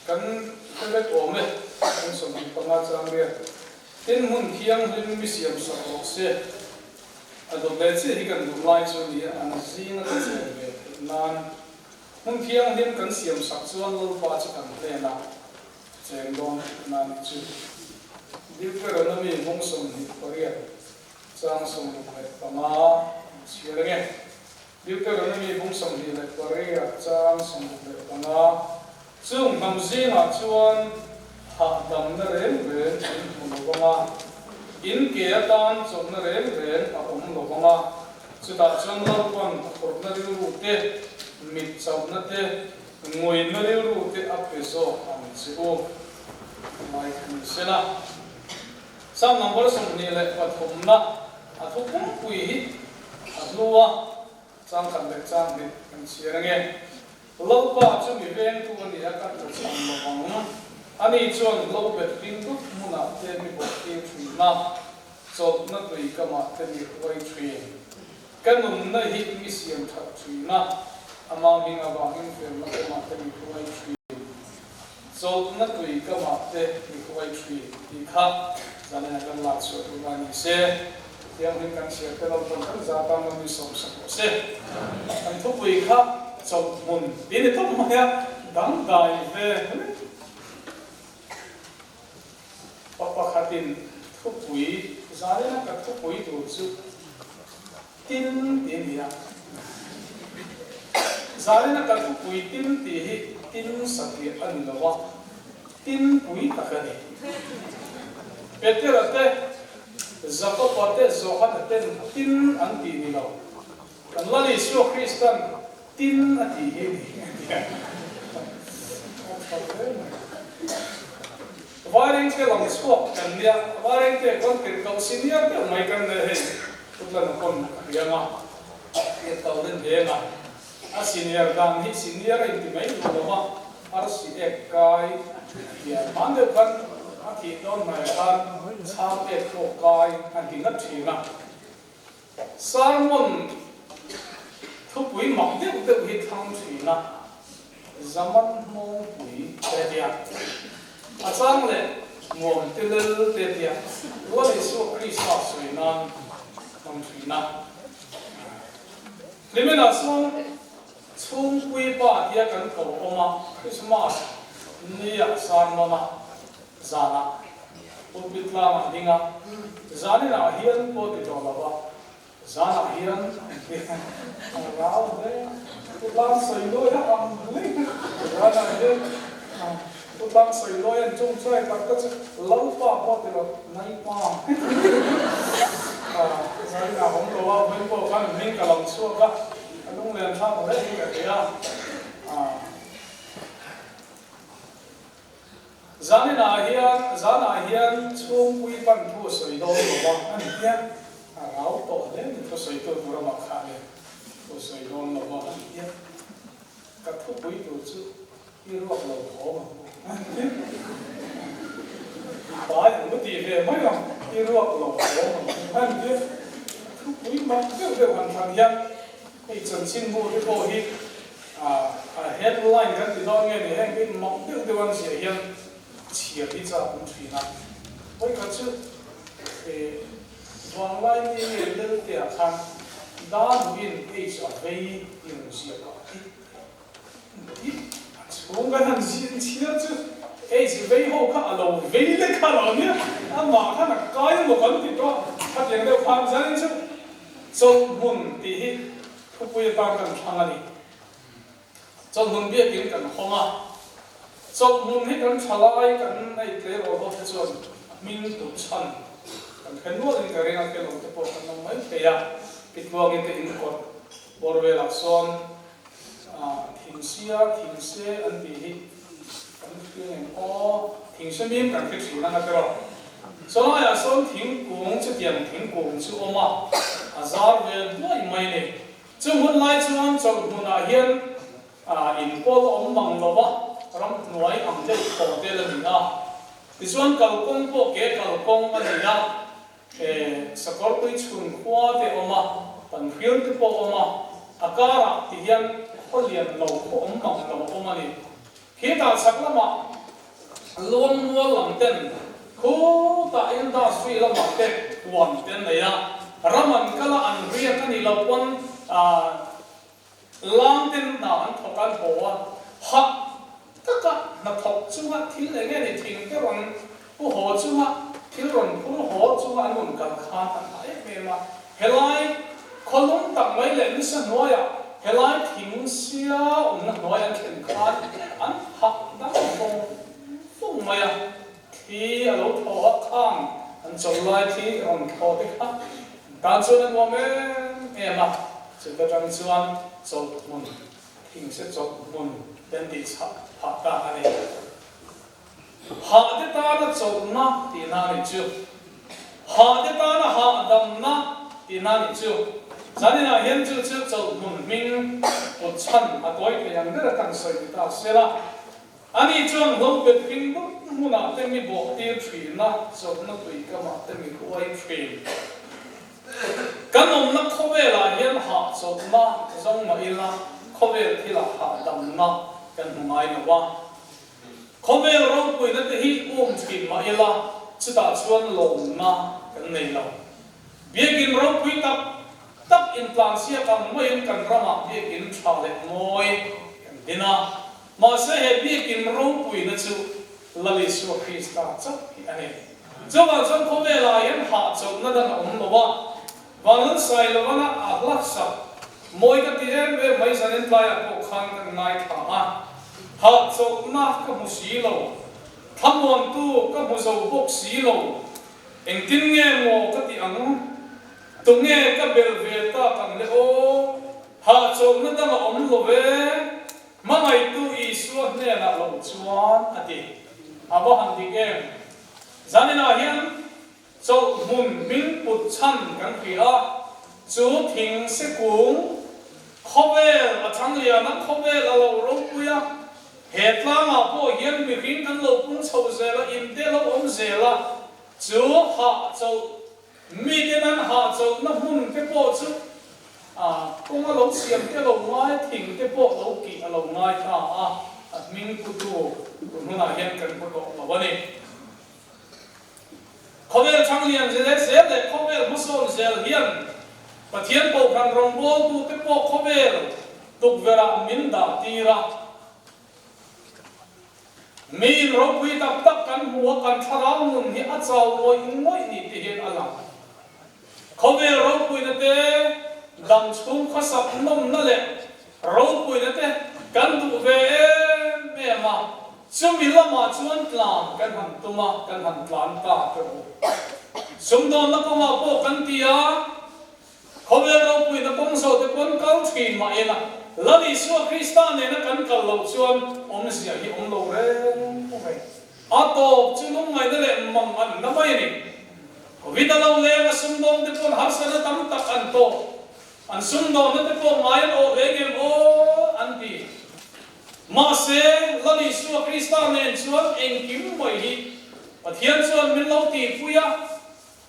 Speaker 5: Kan hre vek awm e, kan 25 chang riat. Tin hmun thianghlim mi siam sak rawh se. A dawt leh chiah hi kan duh lai chu ni a, an zinga ka chen ve theih nan hmun thianghlim kan siam sak chuan Lalpa chu kan hnenah cheng dawn tihna a nih chu. Deuteronomy mung 28 chang 65 an chhiar ange. Deuteronomy bung 28 chang 65, Chung hnam zingah chuan hahdamna reng reng in hmu lo vang a, in ke atan chawlhna reng reng a awm lo vang a, chutah chuan Lalpan phurhna rilru te, mit chauhna te, nguina rilru te a pe zawk ang che u. Lai kha ni sela. Psalm number 23 na a thu pumpui hi a hlu a, changkhat leh chang hnih kan chhiar ange. Lalpa chu mi vengtu a ni a, ka tla chhan lo ang. Ani chuan lo bet hling dup hmunah te mi bawk tir thin a, chawlhna tui kamah te mi hruai thin. Ka nunna hi mi siam that thin a, ama hming avangin felna kawngah te mi hruai thin. Chawlhna tui kamah te mi hruai thin tih kha zanin a kan lak chhuah tur a ni se. Thianghlim kan chhiar te lo pawn kan za tan lo mi sawmsak rawh se. Kan thupui kha chawlh hmun tih ni tawp mai a, dangdai ve hle. Pa pakhatin thupui zanin a ka thupui tur chu tin tih a ni a. Zanin a ka thupui tin tih hi tin satliah a ni lo a, tin pui tak a ni. Petera te, Jakoba te, Johana ten tin an tih ni lo. Kan Lal Isua Kristan tin a tih hi ni a ti a. A tha hle mai. Vairengte lam chhuak kan nia, Vairengte khawn tirhkoh senior deuh mai kan nei hei, Putlana pawn a riang a, tirhkoh rin veng a, a senior dan hi senior a inti mai duh lo va, arsi ek kai hian hman deuh khan a thih dawn hmaiah khan chhang ek pawh kai a ti ngat thin a. Sermon thupui mak deuh deuh hi thlang thin a, Zaman hmawngpui te tia, a chang leh nuam te lel te tia Lal Isua Krista sawi nan hmang thin a. Hlimenah chuan chhungpui pa tia kan ko awm a, Krismas nia sermon a zanah pulpit tlangah ding a, zaninah hian pawh ti tawh lo va, zanah hian a rau hle, pu tlang sawi lawi a ang hle, zanah hian pu tlang sawi lawi an chungchai tak te chu Lalpa pawh ti lo, Naipa zaninah awm lo a, vawiin pawh khan hming ka lo chhuak a, ka lunglen thlak hle hi ka ti a. Zaninah hian zanah hian chhungpui pan thu a sawi dawn lo va, a ni hian a rau tawh hle ni thu sawitu tur amah kha le thu a sawi dawn lo va, a ni hian ka thupui tur chu i ruak lo thawm ang u, a ni hian i pai ang u tih ve mai ang, i ruak lo thawm ang u, a ni hian thupui mak deuh deuh han thlan hian hei chanchinbu te pawh hi A headline kan ti dawn nge ni, heng hi mak deuh deuh an ziah hian chhiar hi chak awm thin a. Vawikhat chu vanglai ni nge Lelte ah khan Daduhin H a vei tih rawn ziak a, ti a chhung kan han zin chhiar chu H vei ho kha a lo vei lek kha lo nia, amah khan a kai emaw kan ti tawh a, khatiang deuh khan zanin chu chawlhhmun tih hi Thupui atan kan thlang a ni. Chawlhmun biakin kan hawng a, chawlhmun hi kan tha lai kan nei tle rawh ho te chuan a hming tur chhan kan hre nualin ka ring a, kelo te pawh kan awm mai thei a, Pitluangi te in kawt bawr velah sawn thingsia, thingse an tih hi kan hria ngem aw, thingse mim kan hre thin ang a tiraw. Chawlaiah sawn thingkung chutiang thingkung chu awm a, a zar ve duai mai a ni. Chung hun lai chuan chawlh hmunah hian in pawl a awm mang lo va, ramhnuai ang deuh thaw tel a ni a. Tichuan kalkawng pawh ke kalkawng a ni a, Sakawrtui chhun khua te awm a, Panhrial te pawh awm a, a karah ti hian khaw lian lo khaw awm mang lo a awm a ni. Khitah chhak lamah Luangmual lam ten khutah industry lamah te huan te an nei a, ram an kal a, an riak a nih loh pawn Lang ten hna an thawk an haw a, hah taka hna thawk chunga thil eng nge ni thing te rawn pu haw chunga thil rawn phur haw chunga an rawn kal khan an hah em em a. Helai khawlum tak mai leh nisa hnuaiah helai thing sia awmna hnuai an thlen khan an hah dang vawng vawng mai a, thli a lo thaw a, khang an chawlh lai thli rawn thaw te kha Tan chuan a nuam em em a, chuta tang chuan chawlh hmun, thingse chawlh hmun te an tih chhah phah ta a ni. Hah te tana chawlhna tihna a nih chu. Hah te tana hahdamna tihna a nih chu. Zaninah hian chu chu chawlh hmun hming kut chhan a tawi thei ang ber a kan sawi ni ta se la. Ani chuan hlo bet hring dup hmunah te mi bawh tir thin a, chawlhna tui kamah te mi huai thin. Kan awmna khawvelah hian hahchawlhna zawng mah ila khawvel thilah hahdamna kan hmu ngai lo a. Khawvel ropuina te hi um thin mah ila chutah chuan lawmna kan nei lo. Biakin ropui tak tak intlansiak ang maiin kan ramah biakin tha leh mawi kan din a. Mahse he biakin ropuina chu Lal Isua Krista chauh hi a ni. Chuvang chuan khawvelah hian hahchawlhna dan a awm lo a, Vanlal Sailovana a hla sak mawi ka ti em em mai zanin tlaiah pawh khan kan ngaithla a, Hahchawlhna ka hmu si lo, thlamuantu ka hmu zo bawk si lo, engtin nge maw ka tih ang? Tunge ka bel ve tak ang le aw? Hahchawlhna dang a awm lo ve. Hmangaihtu Isua hnenah lo chuan a ti. A va han dik em? Zaninah hian chawlh hmun hming put chhan kan hria a, chu thing se kung khawvel a chang lian a, khawvel a lo ropui a, he tlangah pawh hian mihring kan lo pung chho zel a, inte lo awm zel a, chu hah chawlh Miten an hahchawlhna hmun te pawh chu kawng a lo siam te lo ngai, thing te pawh lo kih a lo ngai ta a, a hming putu tun hunah hian kan hmu tawh lo a ni. Khawvel Thanglian zel zel leh khawvel hmasawn zel hian Pathian Kohhran rawngbawltu te pawh khawvel tukverhah min dah tir a. Mi ropui tak tak kan hmu a, kan thlarau nun hi a chau ngawih ngawih ni te hian a lang. Khawvel ropuina te, dam chhung khawsak nawmna leh ropuina te kan duh ve em em a, chumi lamah chuan tlan kan han tum a, kan han tlan ta te u. Sumdawnna kawngah pawh kan ti a, Khawvel ropuina kawng zawh te pawn kal thin mah ila, Lal Isua Krista nena kan kal loh chuan awmzia hi awm lo reng mai. A tawp chu lungngaihna leh mang an na mai a ni. Covid a lo leng a sumdawng te pawn harsatna tam tak an tawk. An sumdawnna te pawh ngai an awh ve ngem aw an ti. Mahse, Lal Isua Krista nen chuan engkim mai hi Pathian chuan min lo tihpui a,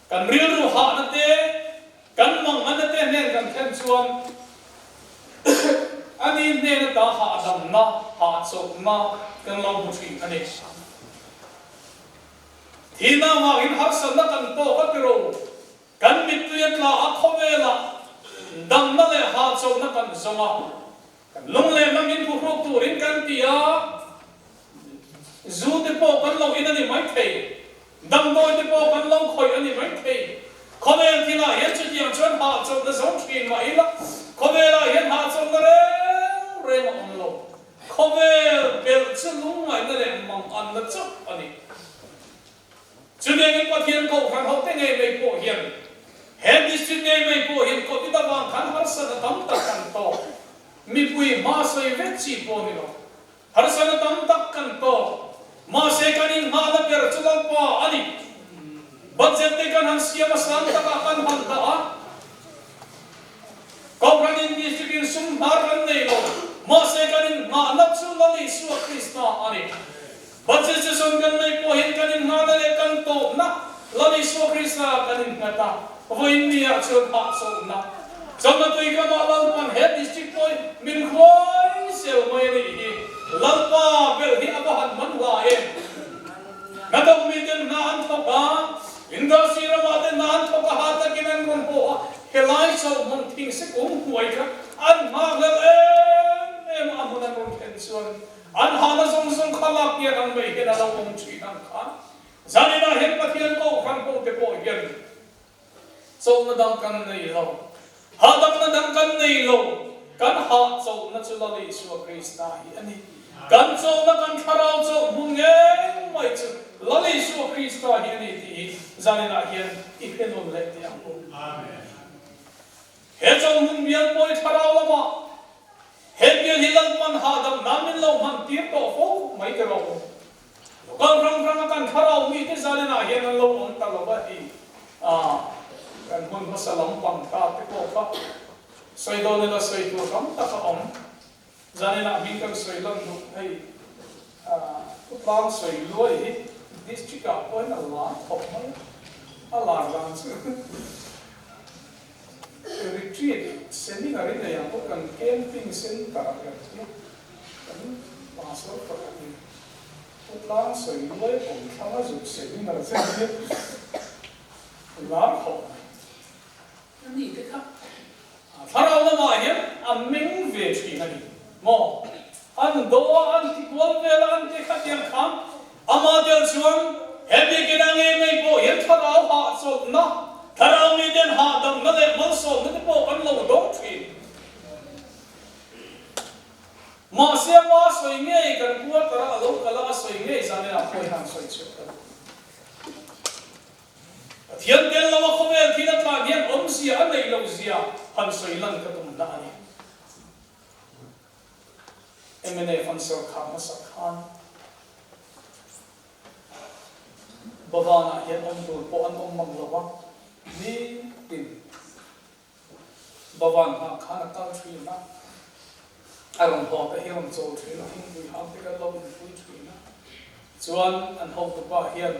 Speaker 5: Kan rilru hahna te, kan manghana te hnen kan thlen chuan ani hnen ata hahdamna, hahchawlhna kan lo hmu thin a ni. Thihna vangin harsatna kan tawk a ti ro, kan mittui a tla a, khawvelah damna leh hahchawlhna kan zawng a, kan lunglehna min phuhruk turin kan ti a, Zu te pawh kan lo in a ni maithei, damdawi te pawh kan lo khawih a ni maithei. Khawvel thilah hian chutiang chuan hahchawlhna zo thin mah ila, khawvelah hian hahchawlhna reng reng a awm lo. Khawvel belh chu lungngaihna leh manganna chauh a ni. Chutiangin Pathian Kohhran hote ngei mai pawh hian he district ngei mai pawh hian Covid avang khan harsatna tam tak kan tawk. Mipui hma sawi vek chi pawh a ni lo. Harsatna tam tak kan tawk. Mahse kan inghahna ber chu Lalpa a ni. Budget te kan han siam a sang takah kan han dah a. Kohhran in district in sum hnar kan nei lo. Mahse kan inghahna chu Lal Isua Krista a ni. Budget season kan nei pawhin kan inghahna leh kan tawpna Lal Isua Krista kan innghat a. Vawiin ni ah chuan hahchawlhna chawlhna tui ka mah Lalpan he district pawh hi min hruai sel mai a nih hi. Lalpa belh hi a va han man hla em. Hnathawk miten hna an thawk a, industry ramah te hna an thawk a, ha takin an rawn haw a, helai chawlhhmun thing se kung hnuai kha an nghakhlel em em a, a hmun an rawn thlen chuan an hahna zawng zawng kha lak pian ang mai hian a lo awm thin ang kha. Zaninah hian Pathian Kohhran hote pawh hian chawlhna dang kan nei lo, hahdamna dang kan nei lo, kan hahchawlhna chu Lal Isua Krista hi a ni. Kan chawlhna, kan thlarau chawlh hmun ngei mai chu Lal Isua Krista hi a ni tih hi zaninah hian i hre nawn leh teh ang u. He chawlhmun bial pawi thlarau lamah he bial hi Lalpan hahdam nan min lo hman tir tawh fo mai te rawh u. Local hrang hranga kan thlarau mite zalenah hian an lo awm ta lo va hei kan hmun hmasa lampang ta te pawh kha sawi dawn ila sawi tur tam tak a awm. Zalenah hming kan sawi lan duh hei Putlang sawi luai hi district ah pawhin a lar khawp mai a, a lar dan chu retreat seminar i nei ang pawh kan camping center ah kan ti a. Kan pastor pakhatin khawtlang sawi luai awm thlang a zuk seminar zen hi lar khawp mai. A ni te kha thlarau lamah hian a meng ve thin a ni maw? An do a, an ti kual vel a, an ti kha tiang khan ama tel chuan he biakina ngei mai pawh hian thlarau hahchawlhna, thlarau miten hahdamna leh malsawmna te pawh kan lo dawng thin. Mahse a pa sawi ngei kan quarter a a lo kal a, a sawi ngei zan inah pawh hian sawi chhuak ta lo. Pathian tel lo a khawvel thil a tlan hian awmzia a neih loh zia han sawi lan ka tum dah a ni. Mnf an sawrkhar hmasak khan Bhavan-ah hian awm tur pawh an awm mang lo va, nitin Bhavan hmah khan a kal thin a, a rawn haw te hi a rawn chawl thin a, thingpui hang te kan lo inpui thin a, chuan an hotupa hian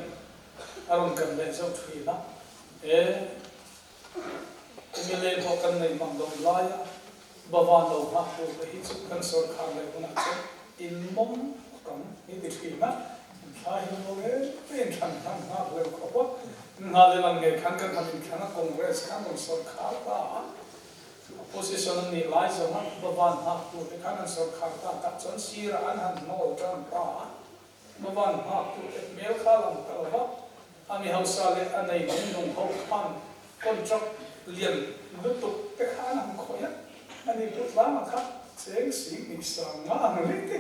Speaker 5: a rawn kan leh zauh thin a, e mla pawh kan neih mang lo lai a, Bhavan lo nghah tur te hi chu kan sawrkhar leh hunah chuan in mawm ang hi ti thin a, in thla hi lo reng reng thlan hlan nghak leh khawp a, Nghalela ngei khan kan han inthlan a, Congress khan rawn sawrkhar ta a, opposition an nih lai zawng a, Bhavan nghak tute khan an sawrkhar ta tak chuan sirah an han hnawl tan ta a, Bhavan nghak tute hmel kha a lang ta lo va, a mi hausa leh a nei nung nung ho khan contract lian lutuk te kha an han khawih a, ani put lama kha cheng sing hnih sang nga ang lek te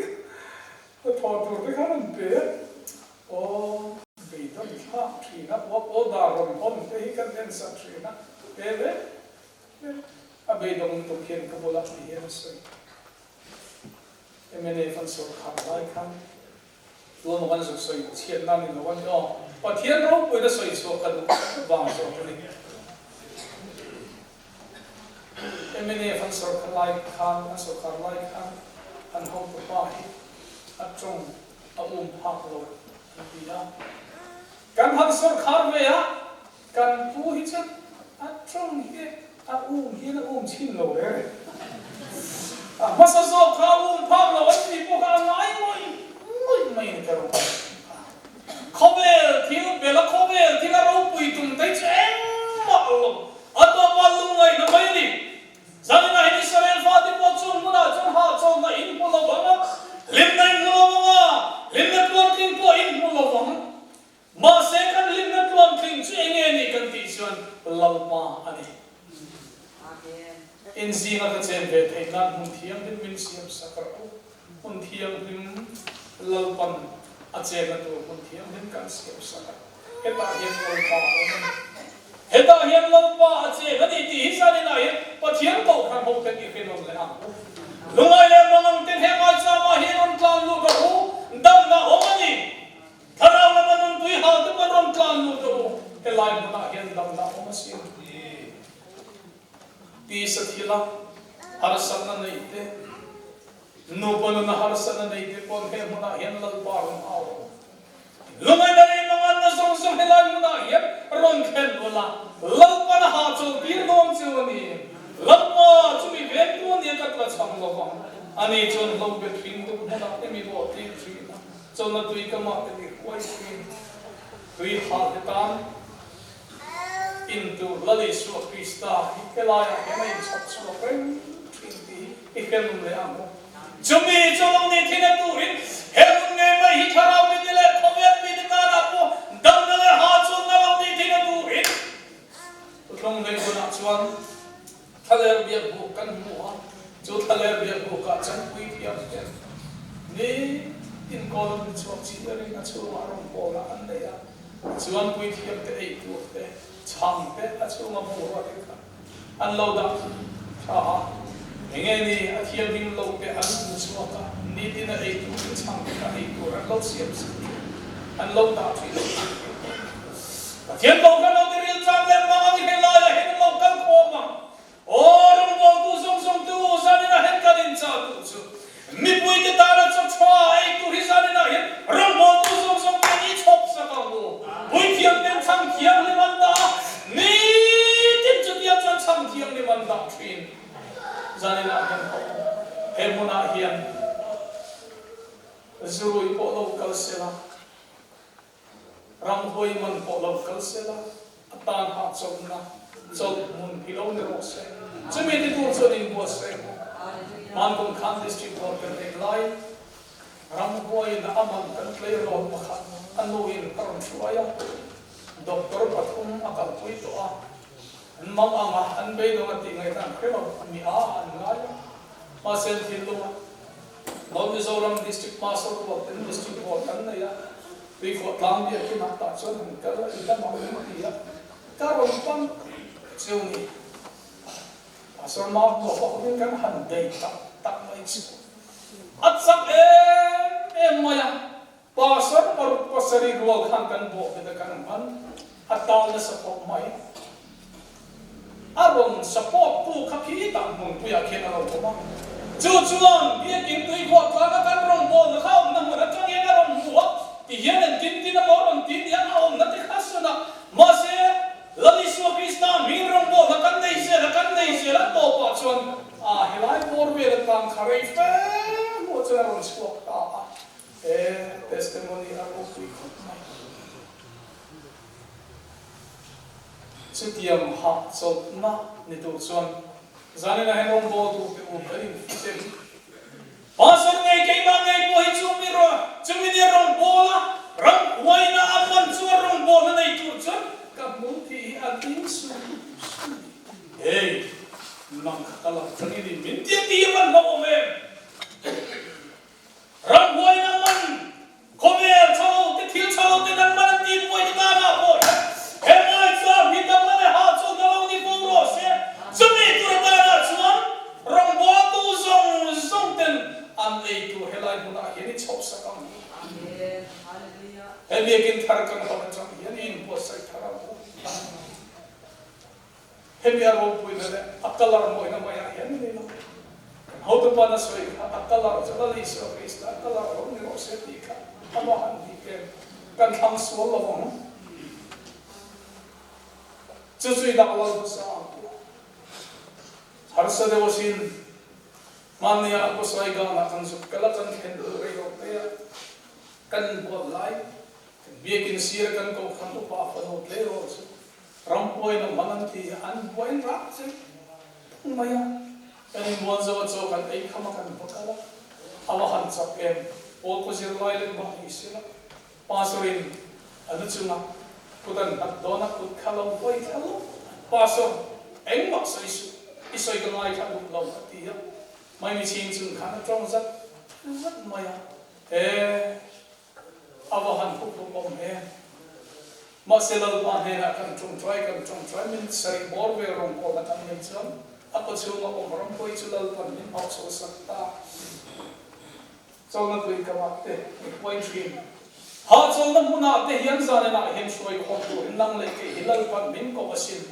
Speaker 5: kha thawh tur te khan an pe a. Aw, beidawn thlak thin a, aw aw dar rawn hawn te hi kan en sak thin a, he ve ve a beidawng lutuk hian ka bulah ti hian a sawi. Mnf an sawrkhar lai khan tuamah kan zuk sawi chhiat nan ni lo a ni aw, Pathian ropuina sawi chhuah ka duh vang zawk a ni. Mnf an sawrkhar lai khan, an sawrkhar lai khan an hotupa hi a tawng a um phak lo an ti a. Kan han sawrkhar ve a, kan pu hi chu a tawng hi a um hian a um chhin lo reng reng. A hmasa zawk kha a um phak lo an tih pawh kha a ngai ngawih ngawih mai a ni ka rawh. Khawvel thil bel a khawvel thil a ropui tum te hi chu engmah lo a tawpa lungngaihna mai a ni. Zaninah hian Israel fate pawh chung hmunah chuan hahchawlhna in hmu lo vang a, hlimna in hmu lo vang a, hlimna tluantling pawh in hmu lo vang. Mahse kan hlimna tluantling chu eng nge ni kan tih chuan Lalpa a ni. In zinga ka chen ve theih nan hmun thianghlim min siam sak rawh u. Hmun thianghlim Lalpan a chenna tur hmun thianghlim kan siam sak a. Hetah hian Lalpa a awm a ni. Hetah hian Lalpa a cheng a ni tih hi zaninah hian Pathian kohhran ho ten i hre nawn leh ang u. Lungai leh mangang ten he ngaihzamah hian rawn tlan lut rawh u, damna awm a ni. Thlarau lama nunpui hal te pawn rawn tlan lut rawh u, helai hmunah hian damna awm a sin. Tisa thila harsatna neih te, nupa nuna harsatna neih te pawn he hmunah hian Lalpa rawn au rawh u. Lungai na leh mangan na. zawng zawng helai hmunah hian rawn thlen ula, Lalpan a hahchawl tir dawn chu a ni. Lalpa, chumi veng tu ania ka tla chhang lo vang. Ani chuan hlo bet hring deuh hmunah te mi bawh tir thin a, chawlhna tui ka mah te mi huai thin. Tui hal te tan in tur Lal Isua Krista hi helaiah hian a inchhawp chhuak reng thin tih hi i hre leh ang u. Chumi chu lo ni thin a turin he hun ngei mai hi thlarau mite leh khawvel mite tanah pawh damna leh hahchawlhna lo ni thin a turin Thuthlung hlei hunah chuan thlaler biakbuk kan hmu a, chu thlaler biakbukah chuan puithiam ten ni tin kawl an chhuak chhiarin a chhungah rawngbawlna an nei a, chuan puithiam te ei tur te, chhang te a chhunga bungrua te kha an lo dah tha a, enge ni a thianghlim lo te an hmu chhuak a, nitin a ei tur te chhang te kha ei tur an lo siam sak thin, an lo dah thin. Pathian ko kan lo ti ril chang leh mang ang i he laiah hian an lo kal khawm ang. Aw rawngbawltu zawng zawng tu zanin ah hian kan inchah duh chu. Mipuite tana chaw tha ei tur hi zanin ah hian rawngbawltu zawng zawng ten i chhawp sak ang u. Puithiam ten chhang thianghlim an dah a, nitin chutiang chuan chhang thianghlim an dah thin. Zanin ah hian ka awm. He hmunah hian zurui pawh lo kal sela. Ramhuai man pawh lo kal sela, a tan hahchawlhna chawlh hmun hi lo ni rawh se. Chumi ti tur chuan inbuatsaih rawh. Hmankum khan District Board kan neih lai, Ramhuaiin a man kan tleirawl pakhat a nuin a rawn hruai a, Doctor pathum a kalpui tawh a, an mang ang a, an beidawng a tih ngaihdan hre lo, mi a an ngai a, mahse an thinlung a. North Mizoram District Pastor Rual ten District Board kan nei a, Tuikhawh tlang biakin ah tah chuan han kal a, i dam ang em ti a, ka rawn pan cheu ni. Pastor Mark pawh pawh hian kan han bei tak tak mai chu a chak em em mai a, Pastor paruk pasarih rual khan kan bawh bet a kan hman a tal nasa khawp mai. A rawn support tu kha khi tah hmunpuiah khian a lo awm a. Chu chuan Biakin tuikhawh tlanga kan rawngbawlna kha awmna hmun atangin a rawn hmu a, ti hian engtin tin emaw a rawn ti nia a awmna te kha sawn a. Mahse, Lal Isua Krista hming rawngbawlna kan nei zel a, kan nei zel a, tawpah chuan a helai bawr vel atang kha rei fe hnuah chuan a rawn chhuak ta a. He testimony a ropui khawp mai. Chutiang hahchawlhna ni tur chuan zanin ah hian rawngbawltu te u kan infit em? Pastor ngei keimah ngei pawh hi chu mi rawn chumi nia rawngbawla ram huaina a man chuan rawngbawlna nei tur chuan ka hmu tih hi a ding sum sum ni. Hey, nang kha ka lam tangin in min tia ti a van hlauhawm em? Ramhuaina man, khawvel tha lo te, thil tha lo te nan man an tih buai te tanah pawh hian he mai chuan mi tam man e ha chu na lo ni fo rawh se. Chumi tur atanah chuan rawngbawltu zawng zawng ten an ei tur helai hmunah hian i chhawp sak ang u. He biakin thar kan hawn atang hian i inbuatsaih thar ang u. Hemi a ropuina leh a colour mawina maiah hian ni lo. Kan hotupa na sawi kha a colour chu Lal Isua Krista a colour lo ni rawh se tih kha a va han dik em. Kan thlang sual lo ang. Chu chu i dah lal hmasa ang u. Harsa deuh asin hmannia a kawsai ganah kan zuk kal a kan thlen duh rei lo te a kan inbuat lai kan biakin sir kan kohhran upa fanu tleirawl chu Ramhuai na man an ti a, an buai rak che tung mai a. Kan inbuan zo a chaw kan ei kham a kan va kal a, a va han chak em, Paul khaw zirlai leh mah ni sela, Pastor in a lu chunga kut an nghat dawn a, kut kha lo vawi thla lawk a, Pastor, engmah sawi suh, i sawi ka ngaithla duh lo a ti a, Maimi chhing chung khan a tawng zat zat mai a, he. A va han hup hup awm em. Mahse Lalpa hnenah kan tawngtai kan tawngtai min sarih bawr vel rawngbawlna kan nei chuan a kawchhunga awm ramhuai chu Lalpan min hauh chho sak ta. Chawlhna tui kamah te mi huai thin. Hahchawlhna hmunah te hian zaninah hian hruai khawm turin lang leh kei hi Lalpan min koh asin.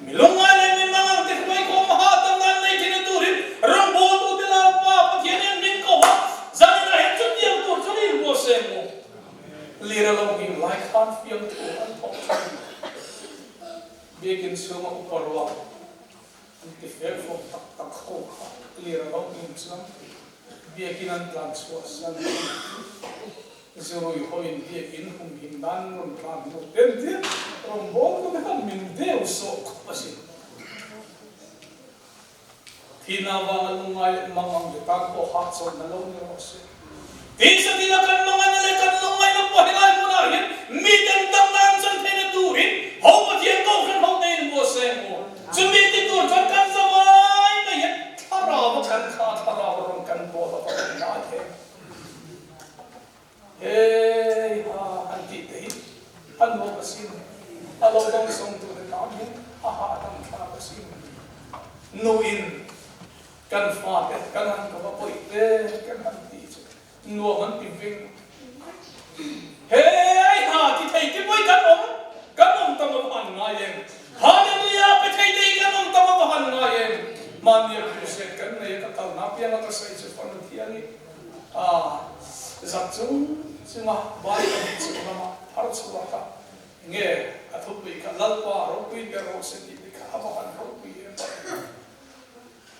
Speaker 5: Mi lungngai leh mi mangang te hruai khawm hahdam nan nei thin a turin rawngbawltute Lalpa Pathian hian min koh a, zaninah hian chutiang tur chu rilru a seng u. Lir a lo nghing lai khan fiamthu a. An ti fel fawm tak tak ho kha lir a lo tum chuan biakin an tlan chhuah san a ni. Zurui hawiin biakin humhim nan rawn tlan hnu ten tir rawngbâwl tu te khan min deu sawh khawp asin. Thihna avanga lungngai leh mangang te tan pawh hahchawlhna lo ni rawh se. Tisa tina kan manganna leh kan lungngaihna pawh helai hmunah hian miten damna an chan theihna turin ho Pathian Kohhran ho te in buat seng u. Chumi ti tur chuan kan zavai mai hian thlarau a kan kha thlarau a rawn kan bawl a va awm ngai em. Hei ha han tih te hi a nuam asin, a lo dawng sawng tu te tan hian a hahdam thlak asin. Nu in kan fa te kan han kawp a pawi te kan han tih chu nuam an ti veng. Hei ha ti thei te pawi kan awm kan awm tam a va han ngai em. Hallelujah pe thei te hi kan awm tam a va han ngai em. Mahnia crusade kan nei a ka kalna apianga ka sawi chu fanu thiang i A zak chung chunga Bible hi chu lama phar chhuak a, nge a thupui kha Lalpa ropui ber rawh se tih te kha a va han ropui em a.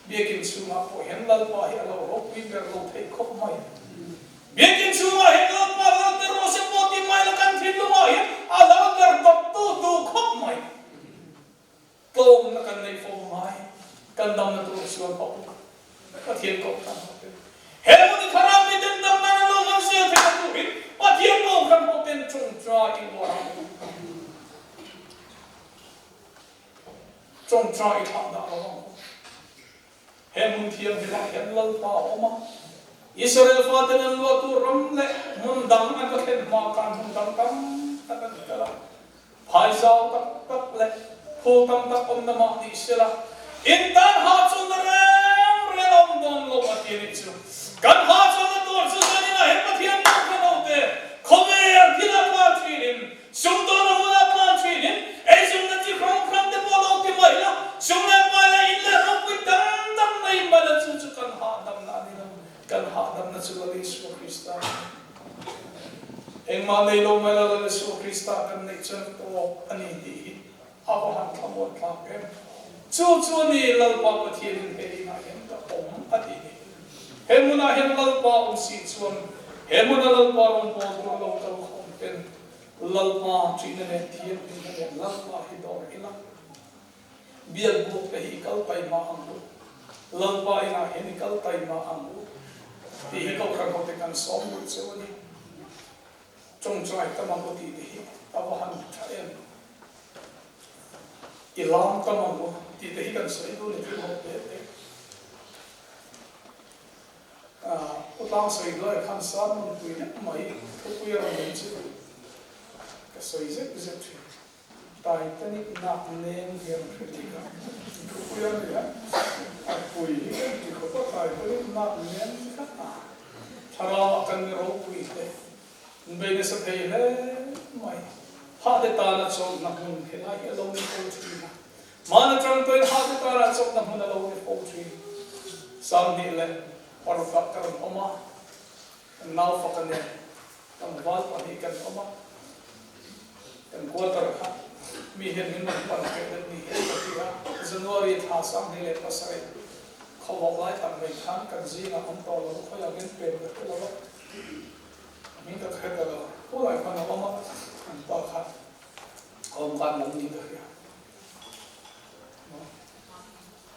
Speaker 5: Biakin chhungah pawh hian Lalpa hi a lo ropui ber lo thei khawp mai. Biakin chhungah hian Lalpa lal ber rawh se pawh ti mai la kan thinlungah hian a lal ber dawp tu duh khawp mai. Tlawmna kan neih fo ngai, kan damna tur chuan a awm. Pathian Kohhran hoten he hmun i thlarau miten damna na lo hman zel theihna turin Pathian Kohhran hoten tawngtai i uar ang u. Tawngtai i thlah dah lo ang u. He hmun thianghlimah hian Lalpa a awm a, Israel faten an luahtu ram leh hmun dang an va thlen hma khan hmun dang tam tak an kal a. Phai zau tak tak leh phul tam tak awmna mah ni sela, in tan hahchawlhna reng reng a awm dawn lo a ti a nih chu. Kan hahchawlhna tur chu zaninah he Pathian pawh kha note khawvel thil a tlan thinin, sumdawn a hun a tlan thinin, eizawmna chi hrang hrang te pawh lo ti mai la, sum leh pai leh in leh ropui dang dang nei mai la chu chu kan hahdamna a ni lo. Kan hahdamna chu Lal Isua Krista a ni. Engmah nei lo mai la Lal Isua Krista kan neih chuan tawk a ni tih hi a va han thlamuan thlak em. Chu chu a ni Lalpa Pathianin he inah hian ka awm a tih ni. He hmunah hian Lalpa awm si chuan he hmuna Lalpa rawngbâwl tur lo kal khawm ten Lalpa ṭihna leh thianghlimna leh Lalpa hi dawr ila Biak buk te hi i kal taima ang u, Lalpa inah hian i kal taima ang u tih hi Kohhran hote kan sawm duh cheu a ni. Tawngtai tam ang u tih te hi a va han tha em. I lam tam ang u tih te hi kan sawi duh ni thil ho te te. U tlang sawi duai khan sermon pui deuh mai thupui a rawn nei chu ka sawi zep zep thin. Titanic nak leng hian hre thei a, thupui a nei a, a pui hi kan ti khawp a, Titanic nak leng kha a thlarau ah kan ni ropui te, an bei nasa thei hle mai. Hahte tana chawlhna hmun helai hi a lo ni fo thin a, hman atang pawhin hahte tana chawlhna hmun a lo ni fo thin. 26 ah ka rawn awm a, kan naufaka nen tlangval pahnih kan awm a, Kan quarter kha mi hian min rawn pan theih deuh ni hian ka ti a, January thla 27 khawvawk lai tak mai khan kan zingah awm tawh lo, khawiah min pen ka hre lo a, min ka hre ta lo, khulai khan a awm a, an pa kha awm khan lam niin ka hria.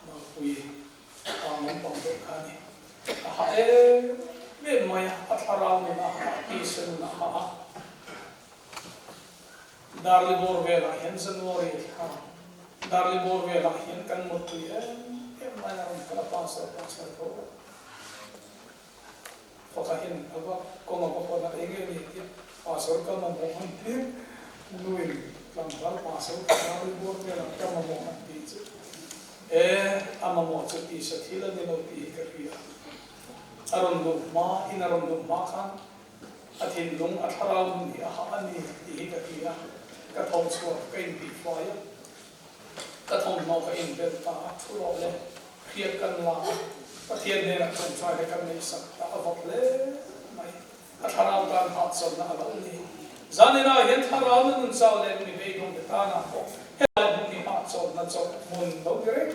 Speaker 5: Mapui pa naupang deuh kha a ni. A hah em em mai a, a thlarau nun a hah a, tisa nun a hah a. Darli bawr velah hian January thla Darli bawr velah hian kan mutpui em em mai a rawn kal a, pastor pastor tho a. Faka hian a va kawng a va hawn a, eng nge ni tia pastor ka mamawh han ti nuin tlangval pastor ka Darli bawr velah ka mamawh han ti chu e a mamawh chu tisa thil a ni lo tih hi ka hria. A rawn luh hma in a rawn luh hma khan A thinlung a thlarau nun hi a hah a ni tih hi ka ti a, ka tho chhuak ka intihfai a, ka thawmhnaw ka inbel ta a, thu rawh le, hriat kan la a, Pathian hnenah tawngtai te kan neihsak ta a vawk hle mai, a thlarau tan hahchawlhna a lo ni. Zaninah hian thlarau na nun chau leh mi beidawng te tanah pawh helai hmun hi hahchawlh. chawlhna chawlh hmun lo ni reng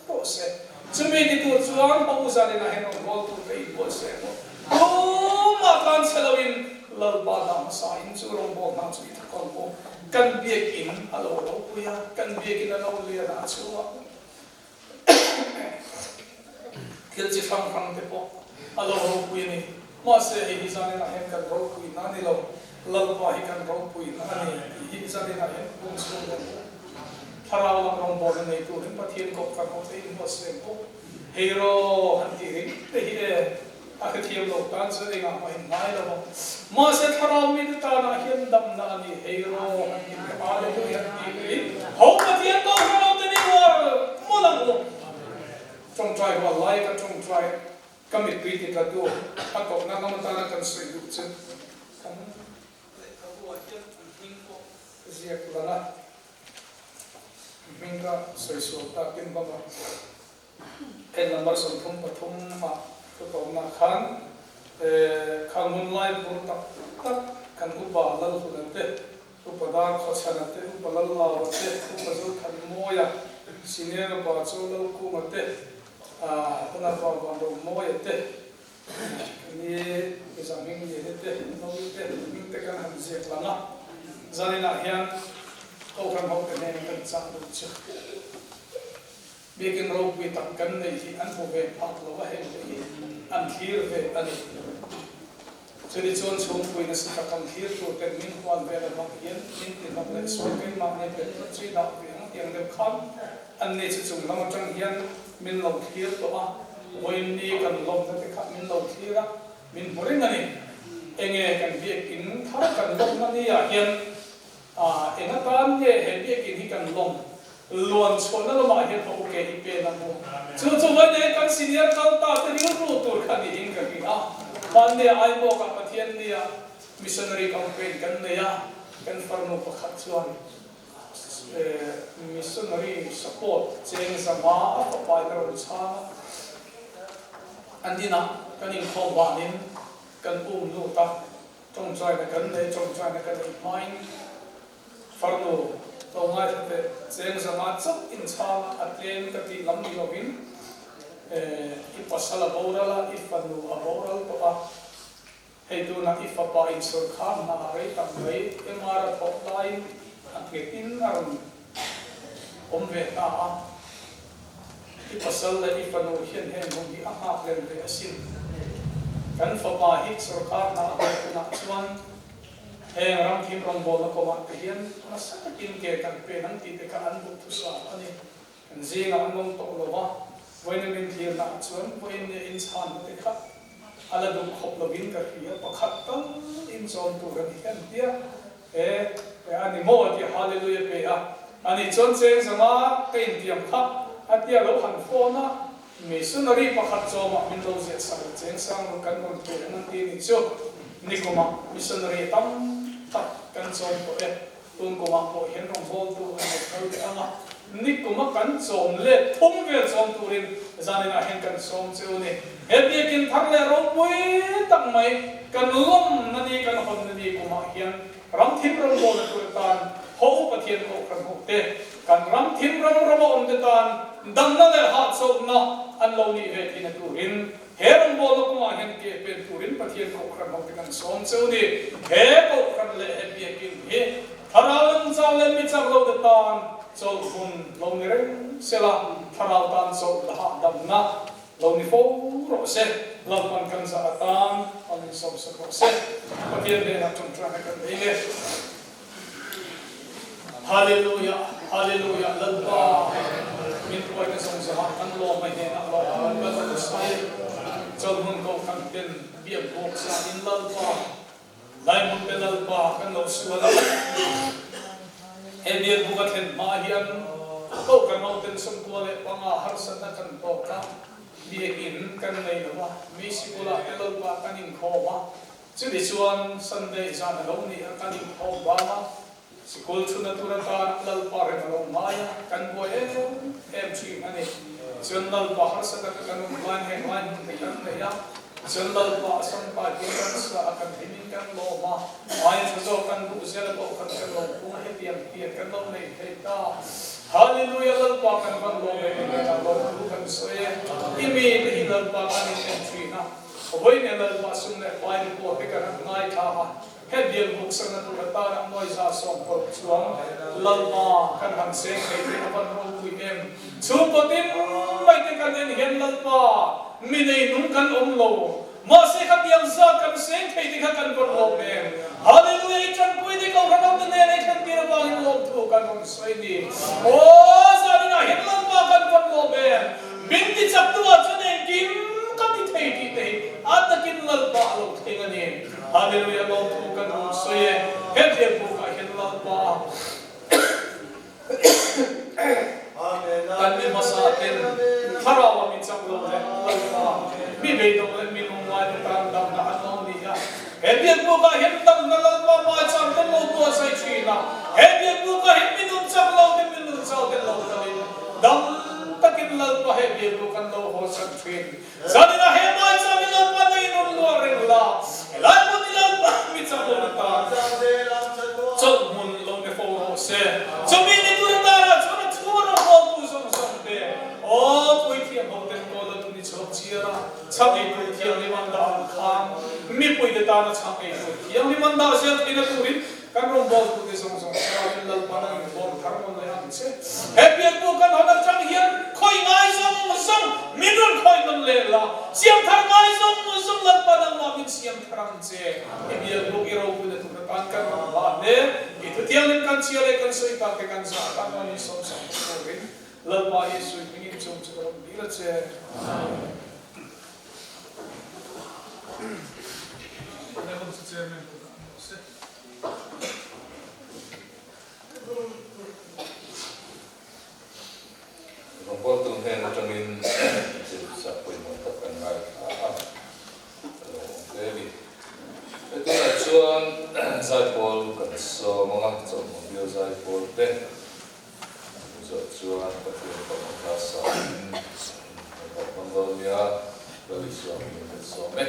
Speaker 5: rawh se. Chumi ti tur chuan pa u Zalina hian rawn rawl tur ka inbuatsaih maw? Tumah tlan chhe loin Lalpa dah hmasa in chu rawngbâwl hna chu i thawk ang u. Kan biakin a lo ropui a, kan biakin a lo lian a, a chhungah thil chi hrang hrang te pawh a lo ropui a ni. Mahse hei hi Zalina hian kan ropui na a ni lo, Lalpa hi kan ropui na a ni tih hi Zalina hian pum chhung ang u. Thlarau lam rawngbawlna nei turin Pathian kawp kan ho te inbuatsaih bawk. Hei rawh han tih ring te hi e, a hrethiam lo tan chu engah mah in ngai lo ang. Mahse thlarau mite tanah hian damna a ni, hei rawh han tih te, Hallelujah han tih te hi ho Pathian kawp kan ho te ni uar mawlh ang u. Tawngtai rual lai ka tawngtai ka mittui ti tla tu a tawpna lam atana kan sawi duh chu kan Lehkhabu ah hian an hming pawh ka ziak lang a, an hming ka sawi sual tak in bawk a, heng number 33 ah ka tawpna khan kha ngun lai bur tak tak kan upa Lalhuna te, upa Darkhawchhana te, upa Lallava te, upa Zothanmawia, senior upa Chawlalkunga te, unapa Vanromawia te, Ni Zahming Liani te, Novi te hming te kan han ziak lang a, zaninah hian Kohhran hote nen kan chah duh chu. Biakin ropui tak kan neih hi an hmu ve phak lo a, heng te hi an thlir ve a ni. Chuni chuan chhungpui nasa tak an thlir tur ten min hual vel avang hian min ti hnawk leh sual keimah nei pet tlat chu i dah ve ang tiang deuh khan an ni chu chung lam atang hian min lo thlir tawh a, vawiin kan lawmna te kha min lo thlir a, min hmu reng a ni. Enge kan biakin thar kan lawmna ni ah hian eng atan nge he biakin hi kan lawm luan chhuahna lamah hian a uke i pen ang u. Chu chu vawiin he kan senior kal ta te rilru tur kha niin ka hria. Hmanni ah Aibawk ah Pathian ni ah missionary campaign kan nei a, kan farnu pakhat chuan Missionary support cheng zama a fapa in a rawn chhang a, an inah kan inkhawm vanin kan um lut a, tawngtaina kan nei, tawngtaina ka neih hmain farnu lo ngaithla teh cheng zama chauh inchhang a, a tlem ka tih lam ni lovin i pasal a boral a, i fanu a boral tawh a, Hei tunah i fapa in sawrkhar hna a rei tak mai, MR a thawh laiin a nghet in a rawn awm ve ta a, i pasal leh i fanu hian heng hun hi a nghak lem ve asin. Kan fapa hi sawrkhar hna a thawh hunah chuan heng ramthim rawngbawlna kawngah te hian nasa takin ke kan pen ang tih te kha an duh thusa a ni. Kan zingah an awm tawh lo a, vawiin min thlirna ah chuan vawiin nia inchhanna te kha a la duh khawp lovin ka hria, pakhat tal inchawm tur a ni hian tia e a ni maw tia Hallelujah pe a, ani chuan cheng zanga ka intiam kha a tia lo han phone a, missionary pakhat chawmah min lo ziah sak la cheng sang rawn kan rawn pe ang an ti ni chu, nikumah missionary tam tak kan chawm tawh e. Tun kumah pawh hian rawngbawltu an lo kal leh ang a, nikuma kan chawm let thum vel chawm turin zaninah hian kan sawm che u ni. He biakin thar leh ropui tak mai kan lawmna ni kan hawnna ni kumah hian ramthim rawngbawlna tur tan ho Pathian Kohhran hote kan ramthim ram rama awmte tan damna leh hahchawlhna an lo nih ve theihna turin He rawngbawlna kawngah hian ke pen turin Pathian Kohhran hote kan sawm cheu ni. He Kohhran leh he biakin hi Thlarau lam chau leh mi chak lo te tan chawlhhmun lo ni reng sela, Thlarau tan chawlh la hahdamna lo ni fo rawh se. Lalpan kan zah atan a min sawmsak rawh se. Pathian hnenah tawngtaina kan nei le. Hallelujah Hallelujah Lalpa min hruaina zawng zawngah kan lawm a hnenah lawm kan lo sawi chawlhmun ko kan ten biak bawk sa in Lalpa Laihmun te Lalpa kan lo sual a he biak buk a thlen hma hian ko kan lo ten 95 harsatna kan tawk a biakin kan nei lo a mi sikulah te Lalpa kan inkhawm a. Chumi chuan Sunday zan a lo ni a, kan inkhawm vang a, sikul chhun a tur atan Lalpa reng a lo ngai a, kan buai em em thin a ni. Chuan Lalpa harsa taka kan awm hlain heng lai hmun te kan nei a, chuan Lalpa a sampa hian kan sa a, kan hlimin kan lawm a, aia tha zawk kan duh zel a pawh khan kan lo phung a, hetiang hian kan lo nei thei ta. Hallelujah Lalpa kan van lawm em em a lawmthu kan sawi e. I mi te hi Lalpa kan in en thin a, vawiin e Lalpa sum leh pai report te kan han ngaithla a, he bial buk sakna tur atan a nuaiza sawmkawlh chuang Lalpa kan han seng thei te a van ropui em. Chhungkaw tin mai te kan en hian Lalpa mi nei nung kan awm lo. Mahse khatiang zat kan seng thei te kha kan rawn lawm em? Hallelujah i tanpui te kohhran ho te nen ei thlen tir avangin lawmthu kan rawn sawi ni. Aw zaninah hian Lalpa kan rawn lawm em? Min ti chak tu ah chuan engkim ka ti thei tih te hi a takin Lalpa a lo thleng a ni. Hallelujah lawmthu kan rawn sawi e. He biakbukah hian Lalpa Kan mi hmasa ten thlarau a mi chak lo leh Lalpa mi beidawng leh mi lungngai te tan damna an lo ni a. He biakbuk ah hian damna Lalpa hmaicham kan lo buatsaih thin a. He biakbuk ah hian mi nun chak lo te mi nun chau te lo kalin dam takin Lalpa he biakbuk an lo hawsan thin. Zaninah he hmaicham i Lalpa neiin rawn luah reng la, helai hmun i Lalpa mi chak lo na tan chawlhhmun lo ni fo rawh se. Chumi ni tur atana chuan a thu rawh hawltu zawng zawng te, Aw puithiam ho ten kawl a tuni chhuak chiar a, chhak ei tur thianghlim an dah ang khan mipuite tana chhak ei tur thianghlim an dah zel theihna turin Kan rawngbawltute zawng zawng thlarauin Lalpan a inbawm thar mawn leh ang che. He biakbu kan hawn atang hian khawi ngai zawng zawng min rawn khawi nawn leh la, siam thar ngai zawng zawng Lalpan angmah min siam thar ang che. I biakbuk i ropuina tur atan kan rawn hlan hle. I thutiangin kan chhia leh kan sawi tak te kan zah atan rawn insawmsak bawk turin Lalpa Jesuh hmingin chung chu ka rawn dil a che. Amen.
Speaker 1: Rawngbawltu hnen atangin zirsak pawimawh tak kan ngaithla a, a lo awm hle a ni. Hei tunah chuan zaipawl kan sawm ang a, chawlhhmun bial zaipawl te zawh chuan Pathian fapa hla sain kan bawk dawn dawn nia, Lal Isua hmingin kan sawm e.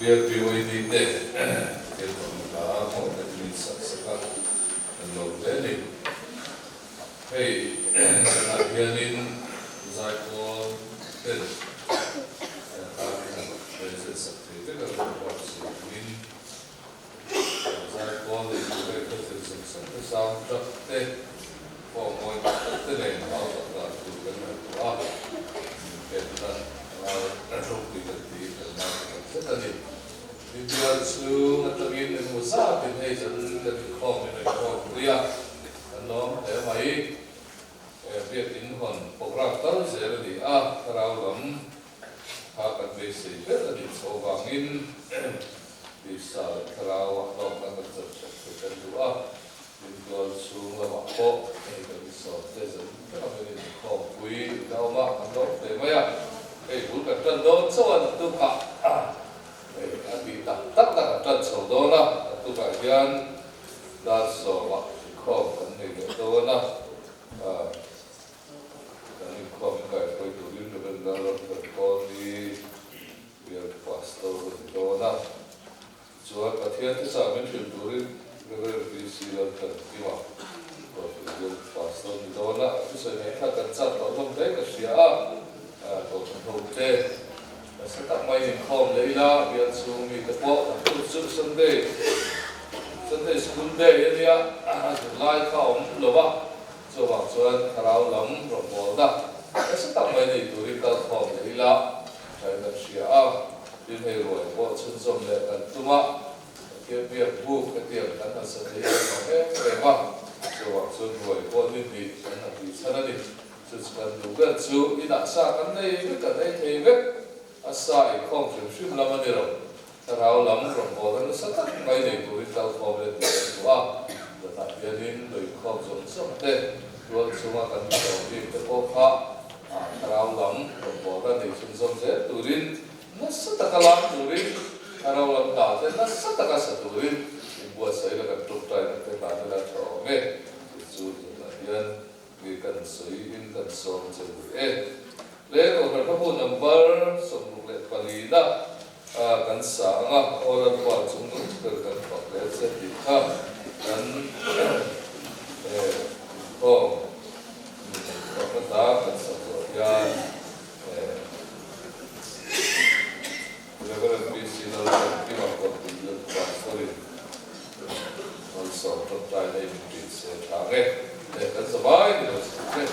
Speaker 1: Bial PYD te thil fakna hla mawi takin min sak sak a, kan lawm hle a ni. Hei zanah hianin Zaipawl ten hla min han present sak thei vek a rawn ruat si angin Zaipawl nei tur leh khaw thil zawng zawng te sound truck te pawh mawi tak tak te nen hau tak dan tur kan ngaihtuah a, min pekna ngai ropui kan ti kan ngai ta tak zet a ni. India chhung atangin engemaw zatin hei zan kan inkhawm in a inkhawmpui a, kan lawm hle mai. Biakin hawn programme tal zel a ni a, thlarau lam kha kan beisei ber a nih chho vangin tisa leh thlarau a hlawkna kan chan that thei kan duh a, intual chhung lamah pawh hei kan insawm te zan ber angin inkhawmpui in a awm a, kan lawm hle mai a, hei bul kan tan dawn chauh a naktukah. Hei a tih tak tak na kan tan chho dawn a, a tukah hian dar sawmah inkhawm kan nei leh dawn a, kan inkhawm in kaihruai turin Rev. Lalramthar Kawlni Bial Pastor a ni dawn a, tichuan Pathian thuchah min hrilh turin Rev. VC Lalthankima Kohhran Bial Pastor a ni dawn a, a thusawi ngaihthlak kan chak tawh hlawm hle ka hria a, Kohhran hote. Nasa tak mai inkhawm leh ila, bial chhung mite pawh naktuk chu Sunday, Sunday School Day a nia, zirlai kha a awm lo va, chuvang chuan thlarau lam rawngbawlna nasa tak mai nei turin kal khawm leh ila thain kan hria a, tin hei ruai pawh chhunzawm leh kan tum a, Pathian biak buk hetiang kan han sa thei em ang em em a, chuvang chuan ruai pawh ni hnih kan han tih chhan a ni. Chu chu kan duh ber chu inah sa kan nei vek, kan ei thei vek, a sa inkhawm hrim hrim lam a ni lo. Thlarau lam rawngbawlna nasa tak mai nei turin kalkhawm leh tih kan duh a, zanah hianin lo inkhawm zawng zawng te, tual chhunga kan inhlawm bik te pawh kha thlarau lam rawngbawlna nei chhunzawm zel turin nasa taka lam turin, thlarau lam hna te nasa taka sa turin inbuatsaih la kan ṭawngṭaina te hlan ila ṭha awm e tih chu zanah hian Nge kan sawi in kan sawm che duh e. Le Kohhran hmabu number 64 na kan sa ang a, aw Lalpa chung nung ber kan fak hle che tih kha kan inkhawm fakna hla kan sak zawh hian Reverend PC Lalthankima Kawtpui Bial Pastor-in malsawm tawngtaina in tih se tha ang e. Leh kan zavai ni lo se ang e.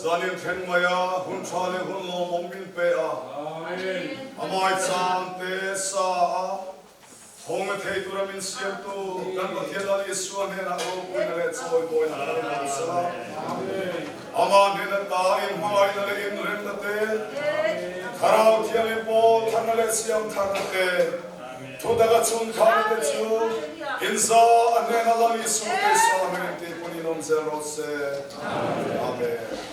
Speaker 6: Zanin thleng maia hun tha leh hun lawmawm min pe a, a maichang te sa a hawng na thei tura min siamtu kan Pathian Lal Isua hnenah ropuina leh chawimawina kan hmu sela. Amah hnena ta inhmangaihna leh inremna te, Thlarau Thianghlim pawl tharna leh siam tharna te, Thutaka chhungkhar te chu inza a hnena Lal Isu Krista hming tih pawn in awm zel rawh se. Amen.